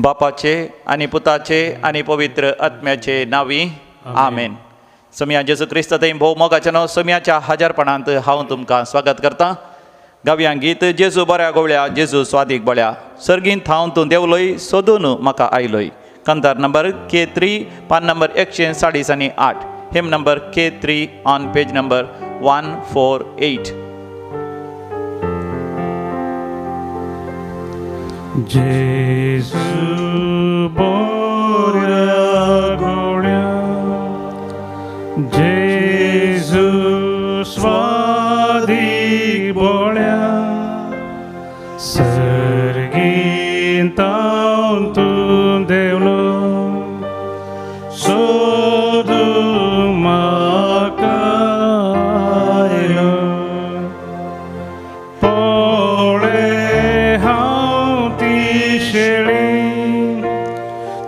बापाचे आनी पुताचे आनी पवित्र आत्म्याचे नांवी आमेन. सोमया जेजू क्रिस्त थंय भोव मोगाचे नांव सोमयाच्या हाजारपणांत हांव तुमकां स्वागत करतां. गावया गीत जेजू बऱ्या गोवळ्या जेजू स्वादीक बळ्या सर्गीन थावन तूं देवलोय सोदून म्हाका आयलोय. कंतार नंबर K3 पान number 108, hymn number K3 on page number 148. जेजू बऱ्या गोड्या जेजू स्वादीक बोळ्या सर्गीन तावन तूं देवलो सोदून म्हाका आयलो. पळे हांव ती शेळी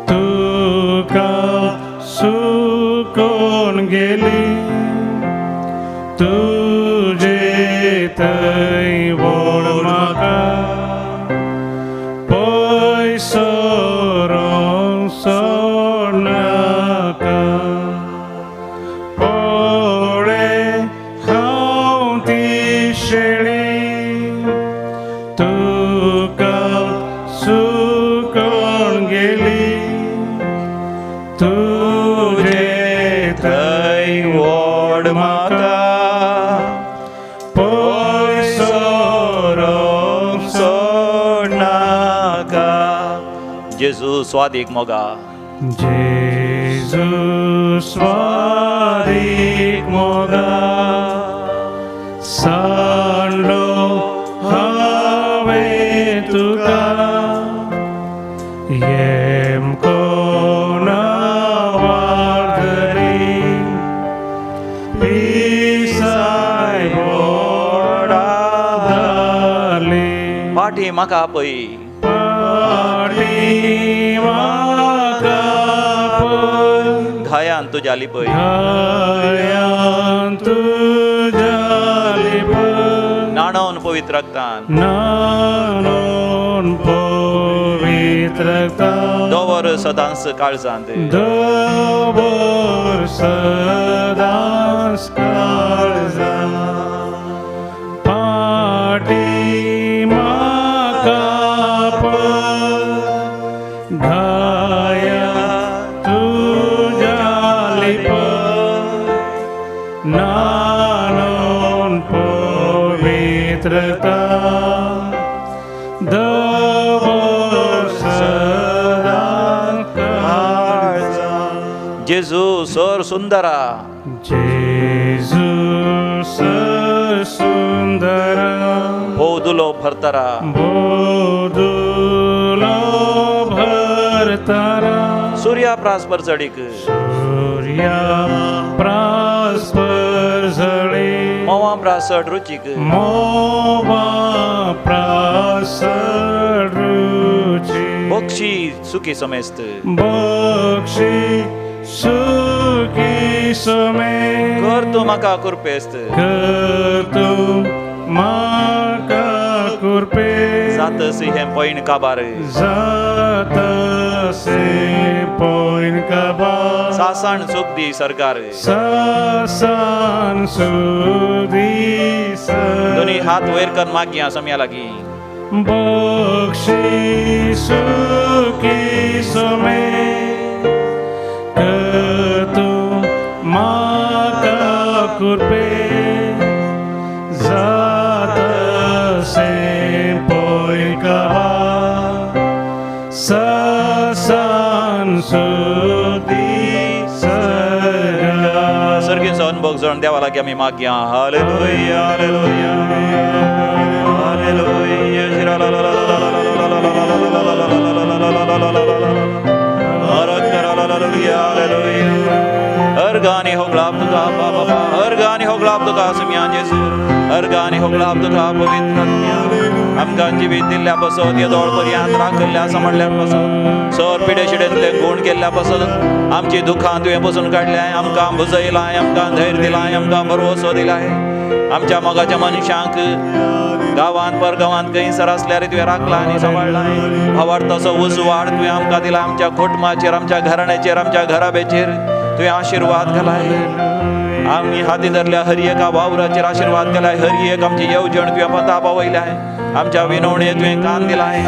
तुका सुकोन गेली तुजे थंय व्हड म्हाका पयसो सोडनाका. पळे हांव ती शेळी तुका सुकोन गेली तुजे थंय व्हड म्हाका पयसो सोडनाका. जेजू स्वादीक मोगा जेजू स्वादीक मोगा सांडलो हांवें तुका येमको नांवार धरी पिसाय बोडा धाडली. पाटी म्हाका आपय पाटी म्हाका आपय घायान तुज्या लिपय घायान तुज्या लिपय नाणोवन पवित्र रक्तान नाणोवन पवित्र रक्तान दवर सदांच काळजांत दवर सदांच काळजांत. पाटी म्हाका आपय घाया तुज्या लिपय नाणोवन पवित्र रक्तान दवर सदांच काळजांत. जेजू सर सुंदरा जेजू सर सुंदरा भोव दुलो भरतरा बोधुलो भरतरा सूर्या प्रास पर चडीक सूर्या प्रास पर झळी मोवा प्रास चड रुचीक मोवा प्रास रुची बक्षी सुखी समेस्त बक्षी सुखी समे कर तूं म्हाका कुरपेस्त कर तूं म्हाका कुरपे जातस हें पैण काबार जातसे पैण काबार सासाण सुख दी सरकार सासान सुदी दोनी हात वयर कर मागया सम्या लागीं बक्षी सुखी समे कर तूं म्हाका कुरपे जातसे पैण काबार सासान सुदी सरकार. सर्गीचो अनुभव जण देवा लागीं आमी मागया. हालेलुया हालेलुया हालेलुया. अर्गानी होगलाप तुका बाबा अर्गानी होगलाप तुका सुम्या जेजू अर्गानी होगलाप तुका पवित्र आमकां जिवीत दिल्ल्या पासत येदोळ पर्यंत राखिल्ल्या सांबाळ्ळ्या पासत सर पिडे शिडेंतले गूण केल्ल्या पासत आमची दुखां तुवें पसून काडल्याय आमकां भुजयलाय आमकां धैर्य दिलाय आमकां भरवसो दिलाय. आमच्या मोगाच्या मनशांक गांवांत परगांवांत खंयसर आसल्यार तुवें राखला आनी सांबाळ्ळाय. भावार्थाचो उजवाड तुवें आमकां दिला. आमच्या कुटुंबाचेर, आमच्या घराण्याचेर, आमच्या घराब्याचेर तुवें आशिर्वाद घालाय. आमी हाती धरल्या हर एका वावराचेर आशिर्वाद केलाय. हर एक आमची येवजण तुवें पता पावयल्याय. आमच्या विनवणे तुवें कान दिलाय.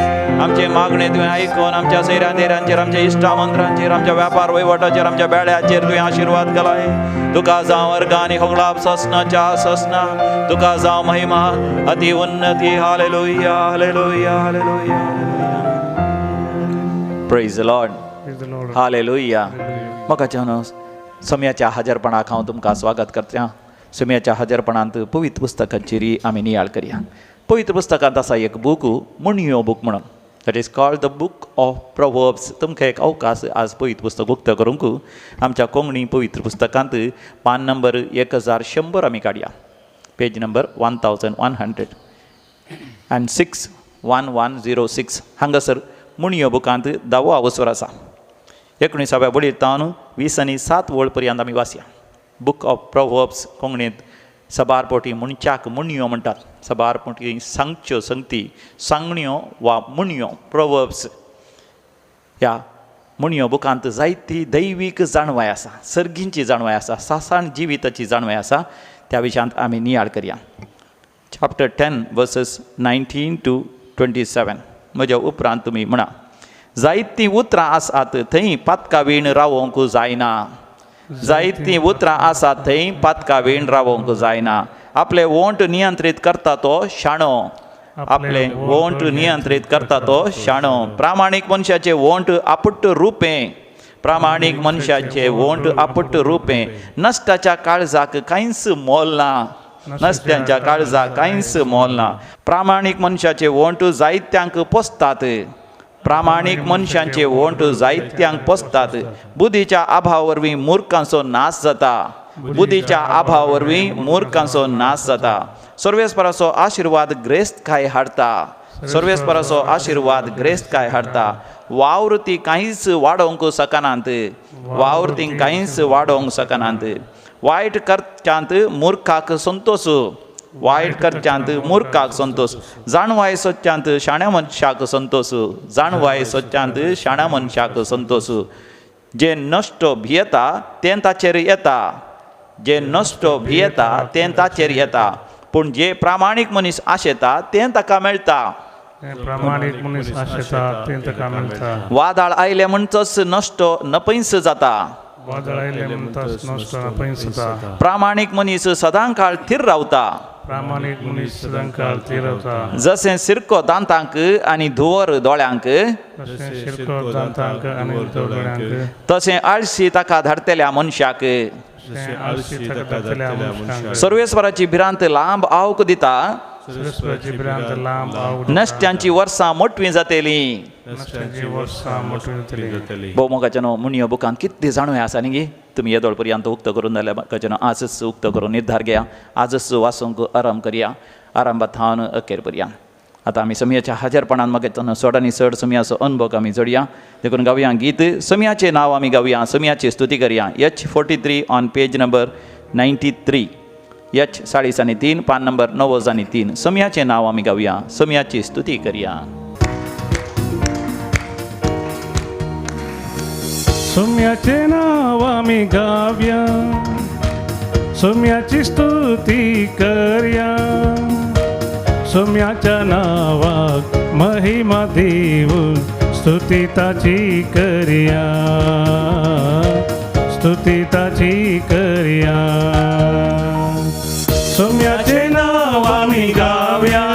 आमचे मागणे तुवें आयकून आमच्या सैऱ्या देऱ्यांचेर, आमच्या इश्टा मंत्रांचेर, आमच्या व्यापार वहिवटाचेर, आमच्या बेळ्याचेर तुवें आशिर्वाद घालाय. तुका जावं अर्घ आनी होगळाप ससनाच्या ससना. तुका जावं महिमा अति उन्नती. Hallelujah, hallelujah, hallelujah. Praise the Lord. Hallelujah. मोगाच्यानो, सम्याच्या हाजरपणाक हांव तुमकां स्वागत करता. सम्याच्या हाजरपणांत पवित्र पुस्तकांचेर आमी नियाळ करया. पवित्र पुस्तकांत आसा एक बूक, म्हणयो बूक म्हणून, that is called the book of Proverbs. तुमकां एक अवकाश आज पवित्र पुस्तक उक्तो करूंक. आमच्या कोंकणी पवित्र पुस्तकांत पान नंबर 1100 आमी काडया. पेज नंबर 1100 आनी 6 1106. हांगासर म्हणयो बुकांत धावो अवसर आसा. 19व्या वळीर 20 आनी 7 वळ पर्यंत आमी वाचया. बूक ऑफ प्रोवर्ब्स कोंकणींत सबार पोटी म्हणच्याक म्हणयो म्हणटात. सबार पोटी सांगच्यो संगती, सांगण्यो वा म्हणयो, प्रोवर्ब्स. ह्या म्हणयो बुकांत जायती दैवीक जाणवाय आसा, सर्गींची जाणवाय आसा, सासाण जिविताची जाणवाय आसा. त्या विशयांत आमी नियाळ करया. Chapter 10 versus 19 to 27. म्हज्या उपरांत तुमी म्हणा. जायतीं उतरां आसात थंय पातकावीण रावोंक जायना. जायतीं उतरां आसात थंय पातकावीण रावोंक जायना. आपले वोंट नियंत्रीत करता तो शाणो. आपले वोंट नियंत्रीत करता तो शाणो. प्रामाणीक मनशाचे वोंट आपुट्ट रुपें. प्रामाणीक मनशाचे वोंट आपुट्ट रुपें. नश्टाच्या काळजाक कांयच मोल ना. नश्ट्यांच्या काळजाक कांयच मोल ना. प्रामाणीक मनशाचे वोंट जायत्यांक पोसतात. प्रामाणीक मनशांचे वोंट जायत्यांक पोसतात. बुद्धीच्या आभाव वरवीं मुर्खांचो नाश जाता. बुद्धीच्या आभाव वरवीं मुर्खांचो नाश जाता. सर्वेस्पराचो आशिर्वाद ग्रेस्तकाय हाडटा. सर्वेस्पराचो आशिर्वाद ग्रेस्तकाय हाडटा. वावर ती कांयच वाडोवंक शकनात. वावर ती कांयच वाडोवंक शकनात. वायट करच्यांत मुर्खाक संतोश. वायट करच्यांत मुर्खाक संतोश. जाणवाय सोदच्यांत शाण्या मनशाक संतोश. जाणवाय सोदच्यांत शाण्या मनशाक संतोश. जे नश्ट भियेता तें ताचेर येता. जे नश्ट भियेता तें ताचेर येता. पूण जे प्रामाणीक मनीस आशेता तें ताका मेळटा. प्रामाणीक मनीस आशेता तें ताका मेळटा. वादळ आयलें म्हणटच नश्ट नपैंस जाता. वादळ आयलें म्हणटच नश्ट नपैंस जाता. प्रामाणीक मनीस सदांकाळ थीर रावता. प्रामाणीक मनीस सदांकाळ थीर रावता. जशें सिरको दांतांक आनी धुंवर दोळ्यांक, तशें सिरको दांतांक आनी दोळ्यांक, तशें आळशी ताका धाडटल्या मनशाक. सर्वेस्वराची भिरांत लांब आवक दिता. नश्ट्यांची वर्सां मोटवीं जातली. भोवमोगाच्यानो म्हणयो बुकांत कितली जाणूय आसा न्ही. तुमी येदोळ पर्यंत उक्तो करून जाल्यार म्हाका आजच उक्तो करून निर्धार घेया. आजच वाचूंक आराम करया. आरंभात थावन अखेर पर्यंत. आतां आमी समयाच्या हाजरपणान मागीर चड आनी चड समयाचो अनुभव आमी जोडया. देखून गावया गीत समयाचें नांव आमी गावया. समयाची स्तुती करया. H43 on page number 93. H 43 पान नंबर 93. समयाचें नांव आमी गावया. समयाची स्तुती करया. सोम्याचें नांव आमी गावया. सोम्याची स्तुती करया. सोम्याच्या नांवाक महिमा दिवन स्तुती ताची करया. स्तुती ताची करया. सोम्याचें नांव आमी गावया.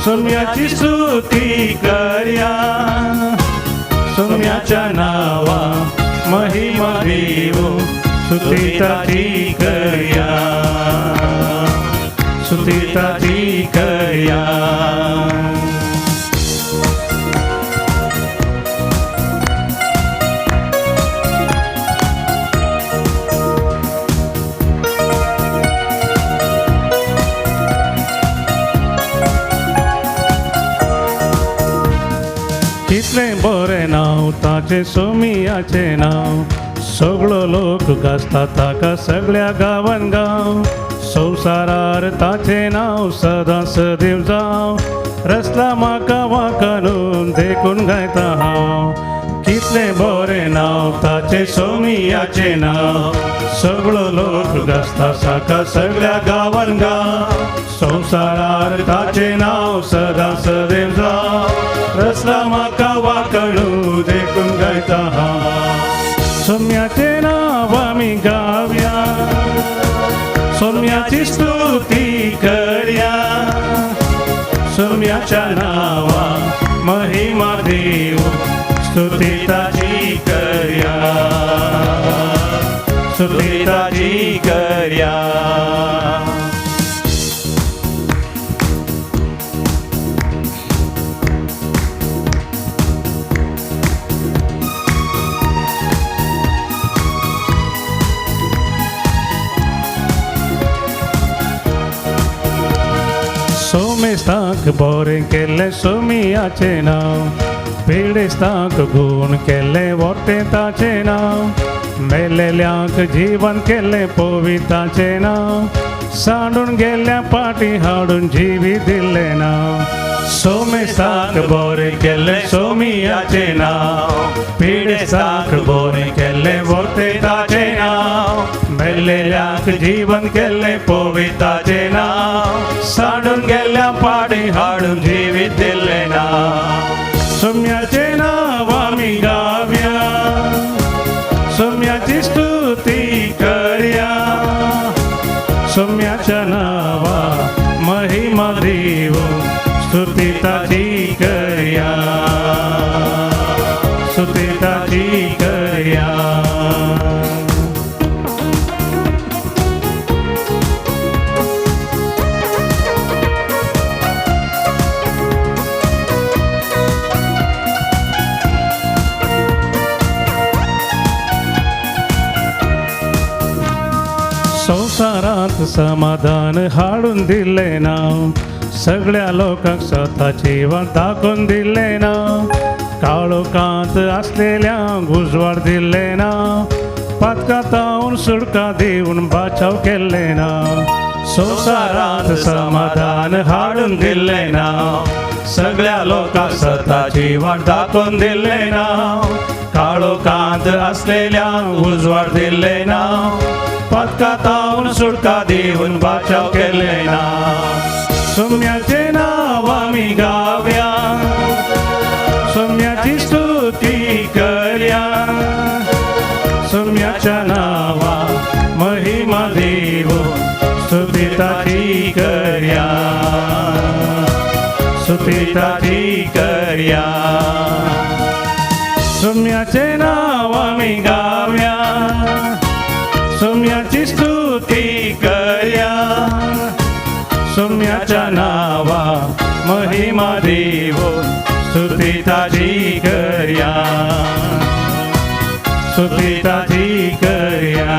सोम्याची स्तुती करया. सोम्याच्या नांवा महिमा दिवन स्तुती ताची करया. स्तुती ताची करया. कितलें बरें नांव ताचें सोमियाचें नांव. सगळो लोक गाजता ताका सगळ्या गांवान गांव. संवसारार ताचें नांव सदां सदीव जावं रसला म्हाका वाकानून देखून गायता हांव कितलें बरें नांव ताचें सोमियाचें नांव सगळो लोक गाजता साका सगळ्या गांवान गांव संवसारार ताचें नांव सदां सदैव जावं रसला म्हाका वाकणू देखून गायता हांव सोम्याचें नांव आमी गावया सोम्याची स्तुती करया सोम्याच्या नांवा महिमा देव स्तुती ताची करया स्तुती ताची करया. सोमेस्ताक बरें केल्लें सोमियाचें नांव पिडेस्तांक गूण केल्लें वोटें ताचें नांव मेलेल्यांक जीवन केल्लें पविताचें नांव सांडून गेल्ल्या पाटी हाडून जिवी दिल्लें नांव सोमेस्तांक बरें केल्लें सोमियाचें नांव पिडेस्तांक बरें केल्लें वोटें ताचें नांव मेलेल्यांक जीवन केल्लें पविताचें नांव सांडून गेल्ल्या पाटी हाडून जिवीत दिल्लें नांव सोम्याचें नांव आमी गावया सोम्याची स्तुती करया सोम्याच्या नांवा महिमा देव स्तुती ताची करया स्तुती ताची करया. संवसारांत समाधान हाडून दिल्लें नांव सगळ्या लोकांक स्वताची वाट दाखोवन दिल्लें नांव काळोखांत आसलेल्यांक उजवाड दिल्लें नांव पातकांतावन सुटका दिवन बाचाव केल्लें नांव संवसारांत समाधान हाडून दिल्लें नांव सगळ्या लोकांक स्वताची वाट दाखोवन दिल्लें नांव काळोखांत आसलेल्यांक उजवाड दिल्लें नांव पातकांतावन सुटका दिवन बाचाव केल्लें नांव सोम्याचें नांव आमी गावया सोम्याची स्तुती करया सोम्याच्या नांवा महिमा देव स्तुती ताची करया स्तुती ताची करया. सोम्याचें नांव आमी गावया सोम्याची स्तुती करया सोम्याच्या नांवा महिमा देव स्तुती ताची करया स्तुती ताची करया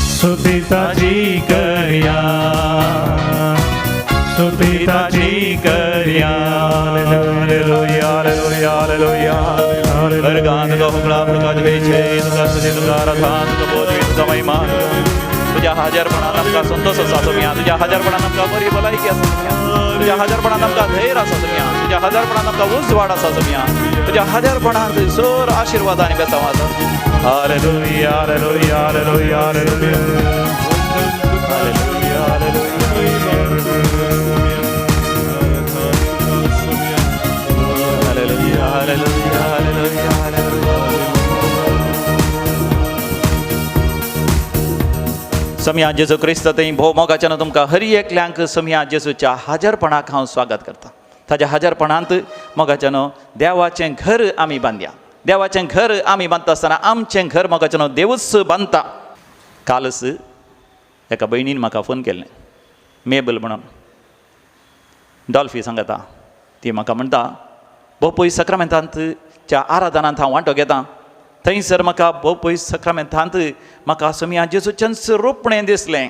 स्तुती ताची करया स्तुती ताची करया. हालेलुया हालेलुया हालेलुया. वर्गांत तुका फुकळा तुका जयचे तुका स्तुती तुका आराधना तुका बोधवी तुका महिमा तुज्या हाजरपणान आमकां संतोश आसा सोम्या तुज्या हाजरपणान आमकां बरी भलायकी आसा सोम्या तुज्या हाजरपणान आमकां धैर्य आसा सोम्या तुज्या हाजरपणान आमकां उजवाड आसा सोम्या तुज्या हाजरपणांत सोर आशिर्वाद आनी बेसांव आसा. हालेलुया हालेलुया हालेलुया हालेलुया हालेलुया हालेलुया हालेलुया हालेलुया हालेलुया. समिया जेजू क्रिस्त थंय भोव मोगाच्यान तुमकां हर एकल्यांक समिया जेजूच्या हाजरपणाक हांव स्वागत करता. ताज्या हाजरपणांत मोगाच्यान देवाचें घर आमी बांदया. देवाचें घर आमी बांदता आसतना आमचें घर मोगाच्यान देवूच बांदता. कालच एका भयणीन म्हाका फोन केल्लें, मेबल म्हणून, डॉल्फी सांगता. ती म्हाका म्हणटा, भोपय सक्रामेंतांतच्या आराधनांत हांव वांटो घेता, थंयसर म्हाका भोपय सक्रामेंतांत म्हाका समिया जेजूचेंच रोपणें दिसलें.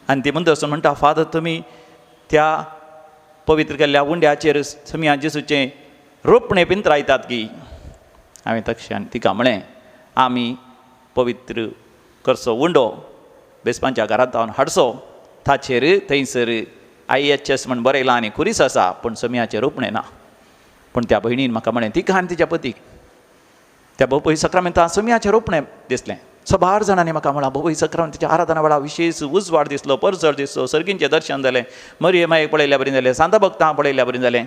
आनी ती म्हणटा वचून म्हणटा, फादर तुमी त्या पवित्र केल्ल्या उंड्याचेर समिया जेजूचें रोपणें पिंतरायतात की? हांवें तक्षण तिका म्हळें, आमी पवित्र करचो उंडो बेसपांच्या घरांत हांव हाडचो. ताचेर थंयसर IHS म्हण बरयलां आनी खुरीस आसा, पूण सोमयाचें रोपणें ना. पूण त्या भयणीन म्हाका म्हळें, तिका आनी तिच्या पतीक त्या बोपय सक्रामेंता सोमयाचें रोपणें दिसलें. सबार जाणांनी म्हाका म्हळां, बोपय सक्रामेंताच्या आराधना वेळार विशेश उजवाड दिसलो, परजळ दिसलो, सर्गींचें दर्शन जालें, मरिये मायेक पळयल्या बरी जालें, सांता भक्तां पळयल्या बरी जालें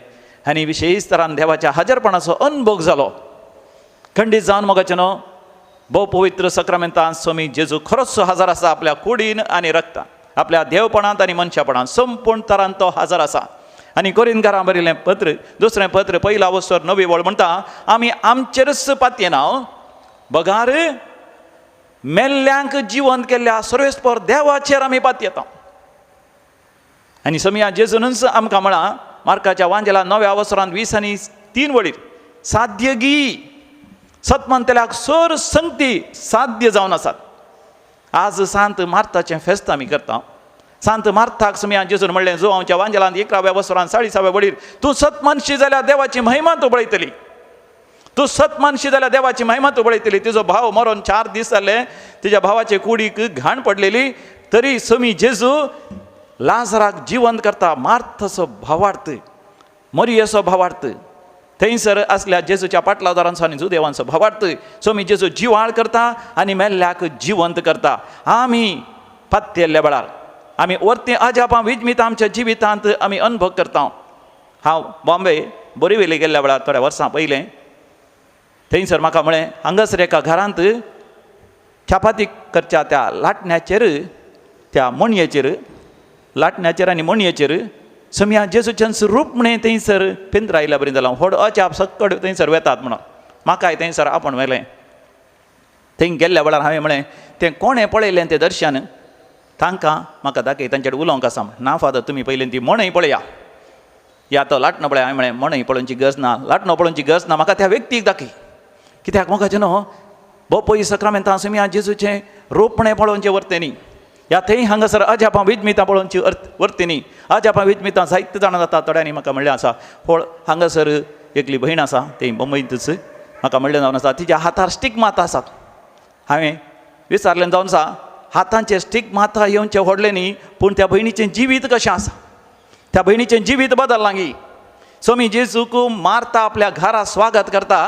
आनी विशेश तरान देवाच्या हाजरपणाचो अनभोग जालो. खंडीत जावन मोगाचें न्हू भोव पवित्र सक्रामेंतान स्वामी जेजू खरोच हजर आसा आपल्या कुडीन आनी रक्तान, आपल्या देवपणांत आनी मनशापणांत संपूर्ण तरान तो हजर आसा. आनी कोरिंदकारां बरयलें पत्र, दुसरें पत्र, पयला वसर नवी वळ म्हणटा, आमी आमचेरच पातयेना बगार मेल्ल्यांक जिवंत केल्ल्या सर्वेस्पर देवाचेर आमी पातयेता. आनी समिया जेजूनच आमकां म्हळां मार्काच्या वांजेला 9व्या वसरान 20 आनी 3 वळीर, साध्यगी सतमंतल्याक सर संगती साध्य जावन आसात. आज सांत मार्ताचें फेस्त आमी करता. सांत मार्थाक समिया जेजून म्हणलें, जो आमच्या वांजेलांत 11व्या वसरान 40व्या वळीर, तूं सतमानशी जाल्यार देवाची महिमा तूं पळयतली, तूं सतमानशी जाल्यार देवाची महिमा तूं पळयतली. तिजो भाव मरोन 4 दीस जाले, तिज्या भावाचे कुडीक घाण पडलेली, तरी समी जेजू लाजराक जिवंत करता. मार्थाचो भावार्थ, मरियेचो भावार्थ, थंयसर आसल्या जेजूच्या पाटलादारांचो आनी जुदेवांचो भावार्थ स्वामी जेजू जिवाळ करता आनी मेल्ल्याक जिवंत करता. आमी पातयेल्ल्या वेळार आमी वर्ती अजापां विजमीत आमच्या जिवितांत आमी अनुभव करता. हांव बॉम्बे बोरीवेली गेल्ल्या वेळार थोड्या वर्सां पयलें थंयसर म्हाका म्हळें, हांगासर एका घरांत चपाती करच्या त्या लाटण्याचेर, त्या मणयेचेर, लाटण्याचेर आनी मणयेचेर समिया जेजूचें रूप म्हणे थंयसर पिंत्रायल्या बरी जालां. व्हड अजाप सक्कड थंयसर वेतात म्हणून म्हाकाय थंयसर आपोवन व्हेलें. थंय गेल्ल्या वेळार हांवें म्हळें, तें कोणें पळयलें तें दर्शन, तांकां म्हाका दाखय, तांचे कडेन उलोवंक आसा. ना फादर, तुमी पयलीं ती मणय पळया, या तो लाटणो पळया. हांवें म्हळें, मणय पळोवची गरज ना, लाटणो पळोवची गरज ना, म्हाका त्या व्यक्तीक दाखय. कित्याक म्हाका न्हू बोपय सक्रामेंतां समिया जेजूचें रोपणें पळोवचें वर्तें न्ही, ह्या थंय हांगासर अजापां विजमितां पळोवची वर्ती न्ही. अजापां विजमितां जायते जाणां जाता. थोड्यांनी म्हाका म्हणलें आसा, फळ हांगासर एकली भयण आसा, ती मुंबयंतच म्हाका म्हणलें जावन आसा, तिच्या हातार स्टिक माता आसात. हांवें विचारलें जावन आसा, हातांचे स्टिक माता येवचें व्हडलें न्ही, पूण त्या भयणीचें जिवीत कशें आसा, त्या भयणीचें जिवीत बदल्लां गी. स्वामी जेजूक मारता आपल्या घरा स्वागत करता,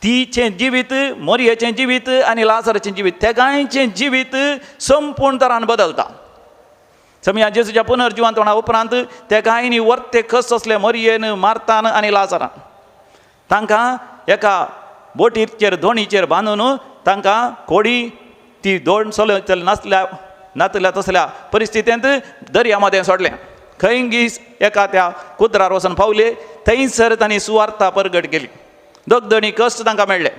तिचें जिवीत, मोरयेचें जिवीत आनी लाजराचें जिवीत, तेगांयचें जिवीत संपूर्ण तरान बदलता. समिया जेजूच्या पुनर्जिवंतपणा उपरांत तेगांयनी वर्ते कस असले मोरयेन, मार्तान आनी लाजरान तांकां एका बोटीचेर, दोणीचेर बांदून तांकां कोडी ती दोण चल नासल्या नातल्या तसल्या परिस्थितींत दर्या मदें सोडलें. खंय गीस एका त्या कुद्रार वचून पावले, थंयसर तांणी सुवार्था परगट केली. दगदणी कश्ट तांकां मेळ्ळे,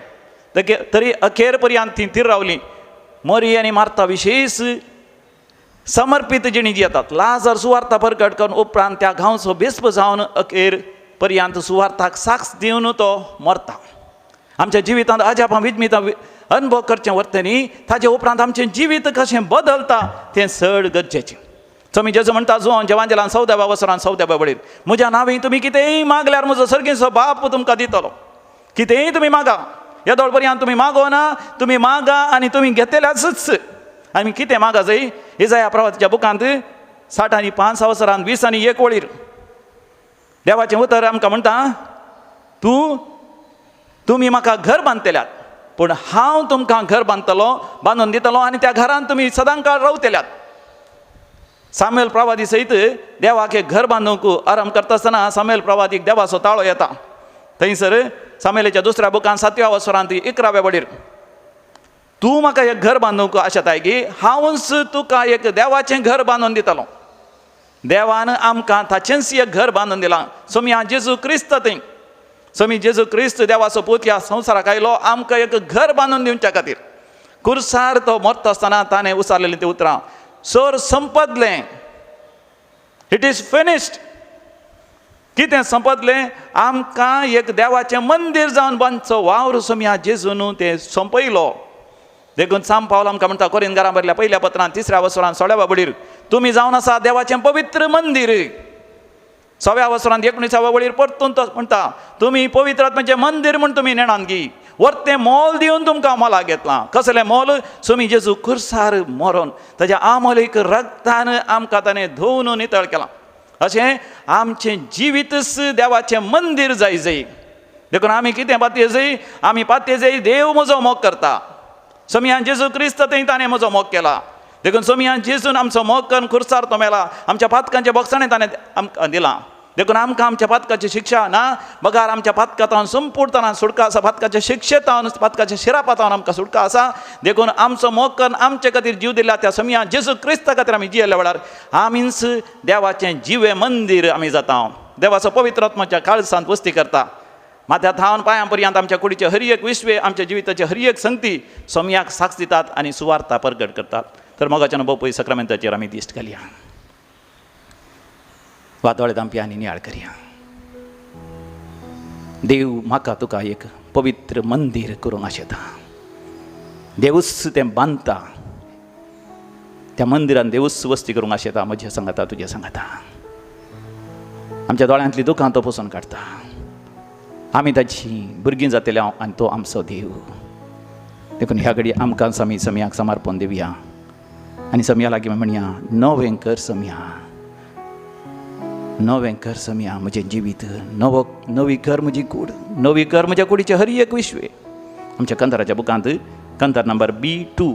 तरी अखेर पर्यंत ती थीर रावली. मोरी आनी मार्ता विशेश समर्पीत जिणी जी येतात. लाजर सुवार्था परगट करून उपरांत त्या गांवचो बेस्प जावन अखेर पर्यंत सुवार्थाक साक्ष दिवन तो मरता. आमच्या जिवितांत अजापां विजमितां अनुभव करचें वर्तें न्ही, ताजे उपरांत आमचें जिवीत कशें बदलता तें चड गरजेचें. तुमी जेजू म्हणटा, जुवान जेवांजेलान 14व्या वसरान 14व्या वळीर, म्हज्या नांवी तुमी कितेंय मागल्यार म्हजो सर्गीचो बाप तुमकां दितलो. कितेंय तुमी मागा, येदोळ पर्यंत तुमी मागो ना, तुमी मागा आनी तुमी घेतल्याच. आमी कितें मागा जाय? इजाया प्रवाच्या बुकांत 60 आनी 5 वसरान 20 आनी 1 वळीर देवाचें उतर आमकां म्हणटा, तूं तुमी म्हाका घर बांदतल्यात, पूण हांव तुमकां घर बांदतलो, बांदून दितलो आनी त्या घरान तुमी सदांकाळ रावतल्यात. सामुएल प्रवादी सयत देवाक एक घर बांदूंक आराम करता आसतना सामुएल प्रवादीक देवाचो ताळो येता. थंयसर सामुएलाच्या दुसऱ्या बुकान 7व्या वसरांत 11व्या वडीर, तूं म्हाका एक घर बांदूंक आशेताय की हांवूच तुका एक देवाचें घर बांदून दितलो. देवान आमकां ताचेंच एक घर बांदून दिलां, सोमया जेजू क्रिस्त. थंय स्वामी जेजू क्रिस्त देवाचो पूत ह्या संवसाराक आयलो आमकां एक घर बांदून दिवच्या खातीर. कुर्सार तो मरता आसतना ताणें उचारलेलीं ती उतरां, सर संपदलें, it is finished. कितें संपदलें? आमकां एक देवाचें मंदीर जावन बांदचो वावर सोमया जेजून तें सोंपयलो. देखून सांत पावल आमकां म्हणटा कोरिंदकारां बरयल्या पयल्या पत्रान 3ऱ्या वसरान 16व्या वळीर, तुमी जावन आसा देवाचें पवित्र मंदीर. 6व्या वसरान 19व्या वळीर परतून तो म्हणटा, तुमी पवित्र आत्म्याचें मंदीर म्हूण तुमी नेणान की. वर्तें मोल दिवन तुमकां मोलाक घेतलां. कसलें मोल? सोमी जेजू खुर्सार मरोन ताज्या आमोलीक रगतान आमकां ताणें धुवन नितळ केलां. अशें आमचें जिवीतच देवाचें मंदीर जाय जाय. देखून आमी कितें पातयेजय? आमी पातयेजय देव म्हजो मोग करता, सोमयान जेजू क्रिस्त थंय ताणें म्हजो मोग केला. देखून सोमयान जेजून आमचो मोग करून खुर्सार तो मेला, आमच्या पातकांचें बोगसाणें ताणें आमकां दिलां. देखून आमकां आमच्या पातकाची शिक्षा ना बगार आमच्या पातकांतावन संपूर्णतान सुटका आसा, पातकाच्या शिक्षेतावन पातकाच्या शिरापातावन आमकां सुटका आसा. देखून आमचो मोग करून आमचे खातीर जीव दिला त्या सोमया जेजू क्रिस्ता खातीर आमी जियेल्ल्या वेळार आमीच देवाचें जिवें मंदीर आमी जाता. देवाचो पवित्र आत्माच्या काळसांत वस्ती करता. माथ्या थावन पांयां पर्यंत आमच्या कुडीचे हर एक विश्वे आमच्या जिविताचे हर एक संगती सोमयाक साक्ष दितात आनी सुवार्ता परगट करतात. तर मोगाच्यान बोपय सक्रामेंताचेर आमी दिश्ट घालया, वादोळे दामपी आनी नियाळ करया. देव म्हाका तुका एक पवित्र मंदीर करूंक आशेता. देवूच तें बांदता, त्या मंदिरान देवूच वस्ती करूंक आशेता. म्हज्या सांगाता तुज्या सांगाता आमच्या दोळ्यांतली दुकां तो पोसून काडटा. आमी ताची भुरगीं जातले हांव आनी तो आमचो देव. देखून ह्या घडी आमकां आमी समयाक समर्पण दिवया आनी समया लागीं म्हणया, नवें कर समया, नवें कर समया म्हजें जिवीत, नवो नवी कर म्हजी कूड, नवी कर म्हज्या कुडीचें हर एक विश्वे. आमच्या कंताराच्या बुकांत कंतार नंबर B2,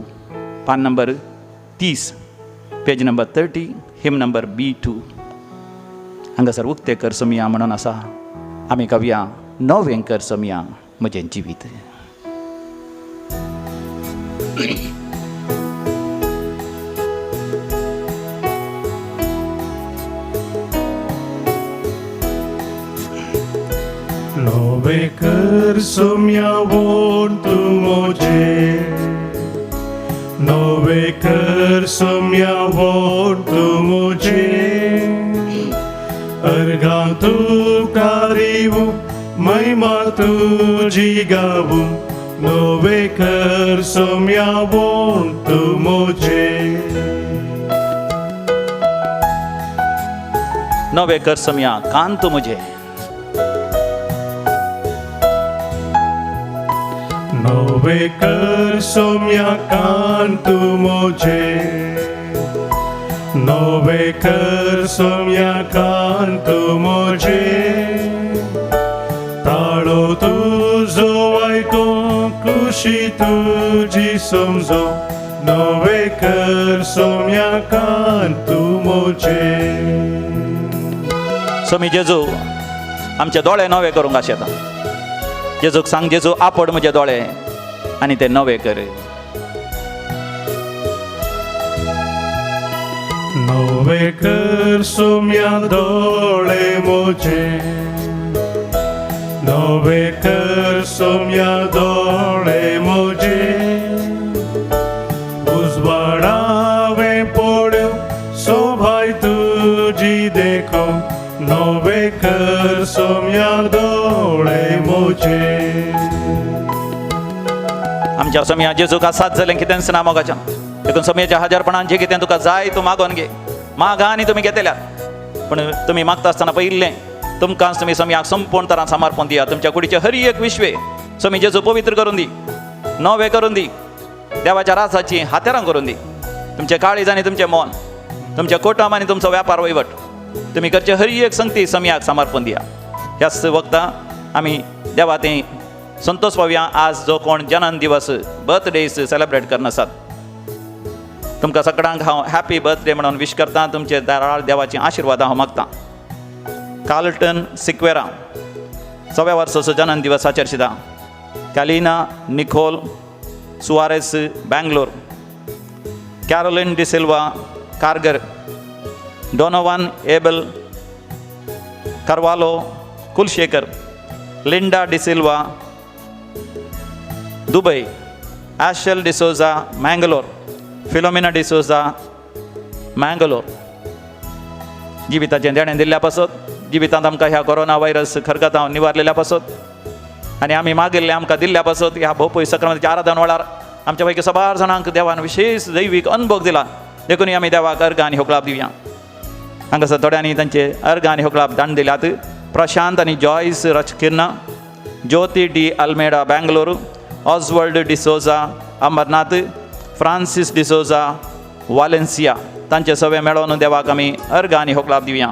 पान नंबर 30, पेज नंबर 30, हिम नंबर B2 हांगासर उक्तें कर समया म्हणून आसा. आमी गावया, नवें कर समया म्हजें जिवीत. नवे कर सोम्या वोन तूं म्हजें, नवे कर सोम्या वोन तूं म्हजें, अर्घां तुका रिवूं महिमा तुजी गावूं, नवे कर सोम्या वोन तूं म्हजें. नवे कर सोम्या कान तूं म्हजें, नवे कर सोम्या कान तूं म्हजें, नवे कर सोम्या कान तूं म्हजें, ताळो तुजो आयकूं खुशी तुजी समजो, नवे कर सोम्या कान तूं म्हजें. सोमी जेजू आमचे दोळे नवे करूंक आशेता. जेजूक सांग, जेजू आपड म्हजे दोळे आनी ते नवे कर. नवे कर सोम्या दोळे म्हजे, नवे कर सोम्या दोळे म्हजे, उजवाडावे पड्यो सोभाय तुजी देखो, नवे कर सोम्या दोळे म्हजे. आमच्या सोमया जेजूक साथ जालें कितेंच ना मोगाच्या. देखून सोमयाच्या हजारपणान जें कितें तुका जाय तूं मागोन घे, मागा आनी तुमी घेतल्या. पूण तुमी मागता आसतना पयिल्लें तुमकां तुमी सोमयाक संपूर्ण तरान समर्पण दिया. तुमच्या कुडीचे हर एक विश्वे सोमी जेजू पवित्र करून दी, नवे करून दी, देवाच्या रासाची हातेरां करून दी. तुमचें काळीज आनी तुमचें मन, तुमचें कोटम आनी तुमचो व्यापार वहिवट तुमी करचे हर एक संगती सोमयाक समर्पण दिया. ह्याच वखदां आमी देवा तें संतोष पावया. आज जो कोण जन्म दिवस बर्थडे सेलेब्रेट करना आसात तुमकां सगळ्यांक हांव हॅपी बर्थडे म्हणून विश करता. तुमचे दाराळ देवाची आशिर्वाद हांव मागता. कार्लटन सिक्वेरा 100व्या वर्साचो जन्म दिवस आचरशिता. Kalina Nicole Suarez Bangalore, Caroline D'Silva Kharghar, Donovan Abel Carvalho Kulshekar, Linda D'Silva Dubai, Ashel D'Souza Mangalore, Philomena D'Souza Mangalore. जिविताचें देणें दिल्ल्या पासत, जिवितांत आमकां ह्या कोरोना व्हायरस खरगतां निवारलेल्या पासत आनी आमी मागिल्लें आमकां दिल्ल्या पासत ह्या भोवपय सक्रांतीच्या आराधन वेळार आमच्या पैकी सबार जाणांक देवान विशेष दैवीक अनुभव दिला. देखून आमी देवाक अर्घ आनी होकळाप दिवया. हांगासर थोड्यांनी तांचे अर्घ आनी होकळाप दान दिल्यात. प्रशांत आनी Joyce रचकिर्ना, Jyoti D Almeida Bangalore, Oswald D'Souza Ambernath, Francis D'Souza Valencia तांचे सगळे मेळोवन देवाक आमी अर्घ आनी होकलाप दिवया.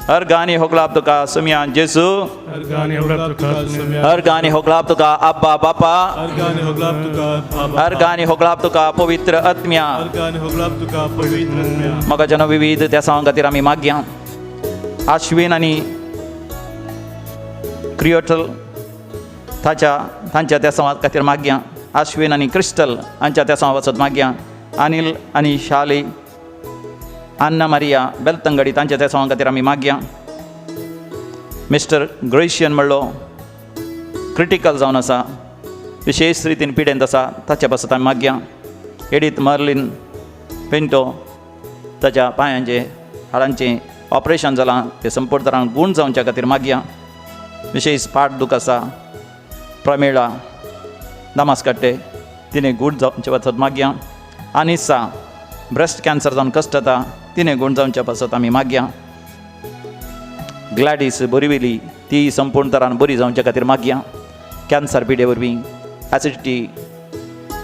अर्घ आनी होकलाप तुका सोमया जेजू, अर्घानी होगलाप तुका सोम्या, अर्घ आनी होकलाप तुका आब्बा बापा, अर्घाने होगलाप तुका बाबा, अर्घ आनी होकलाप तुका पवित्र आत्म्या. अर्घाने होगलाप तुका पवित्र आत्म्या. मोगाच्यानो विविध त्या सांगा खातीर आमी मागया. आश्विन आनी क्रियोटल ताच्या तांच्या त्या संवाद खातीर मागया. आश्विन आनी क्रिस्टल हांच्या त्या संवाद वचत मागया. अनिल आनी शाली, अन्ना मारिया बेलतंगडी तांच्या त्या संवाद खातीर आमी मागया. मिस्टर ग्रेशियन म्हणलो क्रिटिकल जावन आसा, विशेश रितीन पिडेंत आसा, ताच्या पासत आमी मागया. एडीत मर्लिन पिंटो ताच्या पांयांचें हाडांचें ऑपरेशन जालां, तें संपूर्ण तरान गूण जावच्या खातीर मागया. विशेश पाठ दूख आसा प्रमेळा दामास काडटे तिणें गूण जावचे पासत मागया. आनिसा ब्रेस्ट कॅन्सर जावन कश्ट जाता, तिणें गूण जावच्या पासत आमी मागया. ग्लॅडीस बोरिवेली ती संपूर्ण तरान बरी जावच्या खातीर मागया. कॅन्सर पिडे वरवीं एसिडिटी,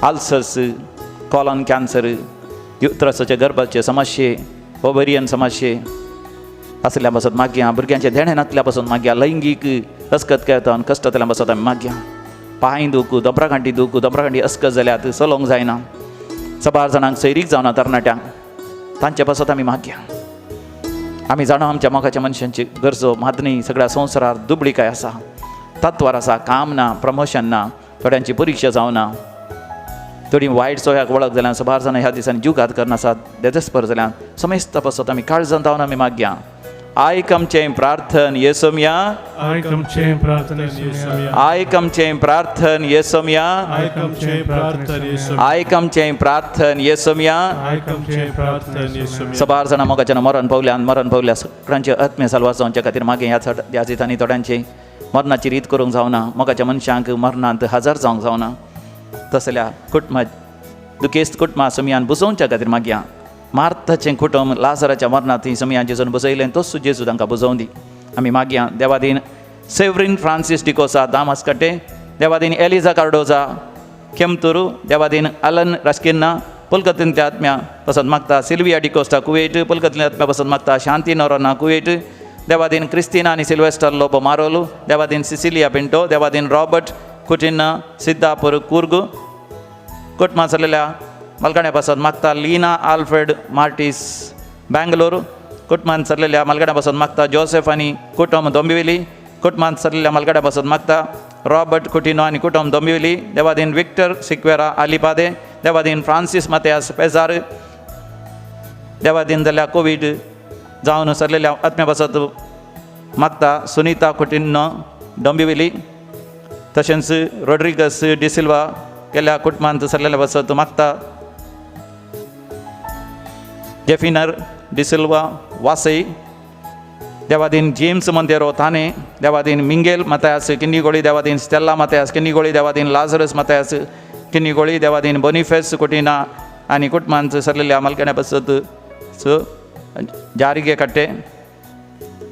अल्सर्स, कॉलन कॅन्सर, युत्रसाचे गर्भाचे समस्ये, ओवेरियन समस्ये आसल्या पासत मागया. भुरग्यांचे देणें नातल्या पासून मागया. लैंगीक अस्कत करता कश्ट जातल्या पासत आमी मागया. पांय दूख, दोबराकांठी दूख, दोबराकांठी अस्कत जाल्यात चलोवंक जायना, सबार जाणांक सैरीक जावना तरणाट्यांक, तांचे पासत आमी मागया. आमी जाणा आमच्या मोगाच्या मनशांची गरजो मागणी सगळ्या संवसारार दुबळीकाय आसा, तत्वार आसा, काम ना, प्रमोशन ना, थोड्यांची परिक्षा जावना, थोडी वायट सोयाक वळख जाल्यान सबार जाणां ह्या दिसांनी जीवघात करना आसात, देदेस्पर जाल्यान समेस्त पासत आमी काळजान जावन आमी मागया. आयक आमचें प्रार्थन येसोमया, आयक आमचें प्रार्थन येसोमया, आयक आमचें प्रार्थन येसोमया, आयक आमचें प्रार्थन येसोमया, आयक आमचें प्रार्थन येसोमया. आयक आमचें प्रार्थन येसोमया. सबार जाणां मोगाच्यान मरण पावल्यान मरण पावल्या सगळ्यांचे आत्मे साल्वार जावच्या खातीर मागीर ह्या दिसांनी थोड्यांचे मरणाची रीत करूंक जावना, मोगाच्या मनशांक मरणांत हजर जावंक जावना, तसल्या कुटुंबा दुखेस्त कुटुंबा समियान बुजोवच्या खातीर मागया. मार्थाचें कुटुंब लाजराच्या मरणांत थंय समियान जेजून बसयलें, तोच जेजू तांकां बुजोवन दी. आमी मागया. देवादीन Severin Francis D'Costa Damas Katte, देवादीन एलिजा कार्डोजा खेमतुरू, देवादीन अलन रास्किन्ना पुलकतींतल्या आत्म्या पसंत मागता. सिल्विया डिकोस्टा कुवेट पुलकतींतल्या आत्म्या पसंत मागता. शांती नोरोना कुवेट, देवादीन क्रिस्तिना आनी सिल्वेस्टर लोबो मारोलू, देवादीन सिसिलिया पिंटो, देवादीन रॉबर्ट कुटिन्ना सिद्धापूर कुर्ग कुटुंबां सरलेल्या मलकाण्या पासत मागता. लीना आल्फ्रेड मार्टीस बँगलोर कुटुंबान सरलेल्या मलगाड्या पासत मागता. जोसेफ आनी कुटुंब दोंबिवली कुटुंबान सरलेल्या मलगाड्या पासत मागता. रॉबर्ट कुटिनो आनी कुटुंब दोंबिवली, देवादीन विक्टर सिक्वेरा आलिपादे, देवादीन फ्रांसीस मतियास पेजार, देवादीन जाल्यार कोवीड जावन सरलेल्या आत्म्या पासत मागता. सुनीता कुटिनो डोंबिवली, तशेंच रोड्रिगस डिसिल्वा गेल्या कुटुंबांत सरलेल्या पासत मागता. जेफिनर डिसिल्वा वासई, देवादीन जेम्स मंदेरो थाने, देवादीन मिंगेल मतायास किन्नीगोळी, देवादीन स्टेल्ला मतायास किन्नीगोळी, देवादीन लाजरस मतायास किन्नीगोळी, देवादीन बोनिफेस कुटिना आनी कुटुंबांत सरलेल्या मालकाण्या पासत स जारिगे कट्टे,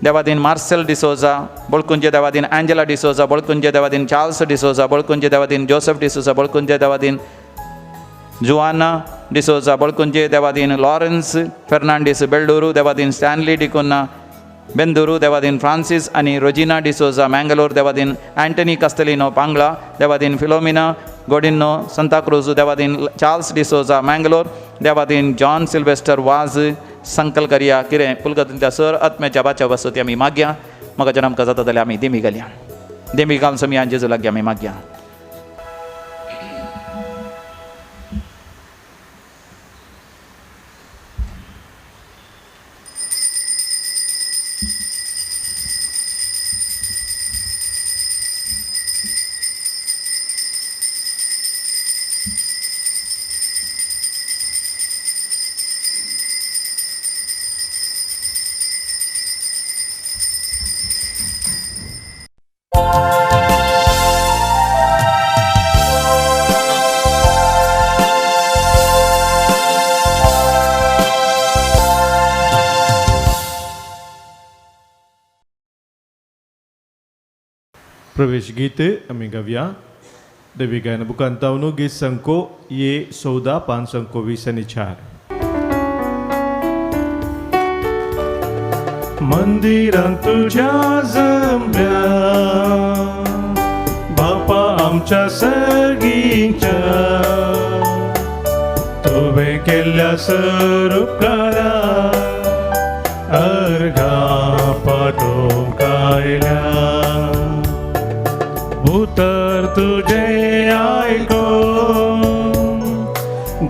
देवादीन मार्सेल डिसोजा बोळकुंजे, देवादीन एंजेला डिसोजा बोळकुंजे, देवादीन चार्ल्स डिसोजा बोळकुंजे, देवादीन जोसेफ डिसोजा बोळकुंजे, देवादीन जुआना डिसोजा बोळकुंजे, देवादीन लॉरन्स फेर्नांडीस बेल्डूरू, देवादीन स्टॅनली डिकोन्ना बेंदुरू, देवादीन फ्रांसीस आनी रोजिना डिसोजा मँगलोर, देवादीन अँटनी कास्तेलिनो पांगळा, देवादीन फिलोमिना गोडिन्नो सांताक्रूज, देवादीन चार्ल्स डिसोजा मँगलोर, देवादीन जॉन सिल्वेस्टर वाज संकल करिया किरें पुलकतींतल्या सर आत्म्याच्या बाच्या वसती आमी मागया. म्हाका आमकां जाता जाल्यार आमी देमी घालया. देमी घालून समी जेजू लागीं आमी मागया. प्रवेश गीत आमी गावया. देवी गायन बुकांतावनो गीत संको ये 14 5 20 आनी 4. मंदिरांत तुझ्या जमल्या बापा आमच्या सगींच्या तुवें केल्ल्या सरुपकारा अर्घा पाठोवंक आयल्या. उतर तुझे आयको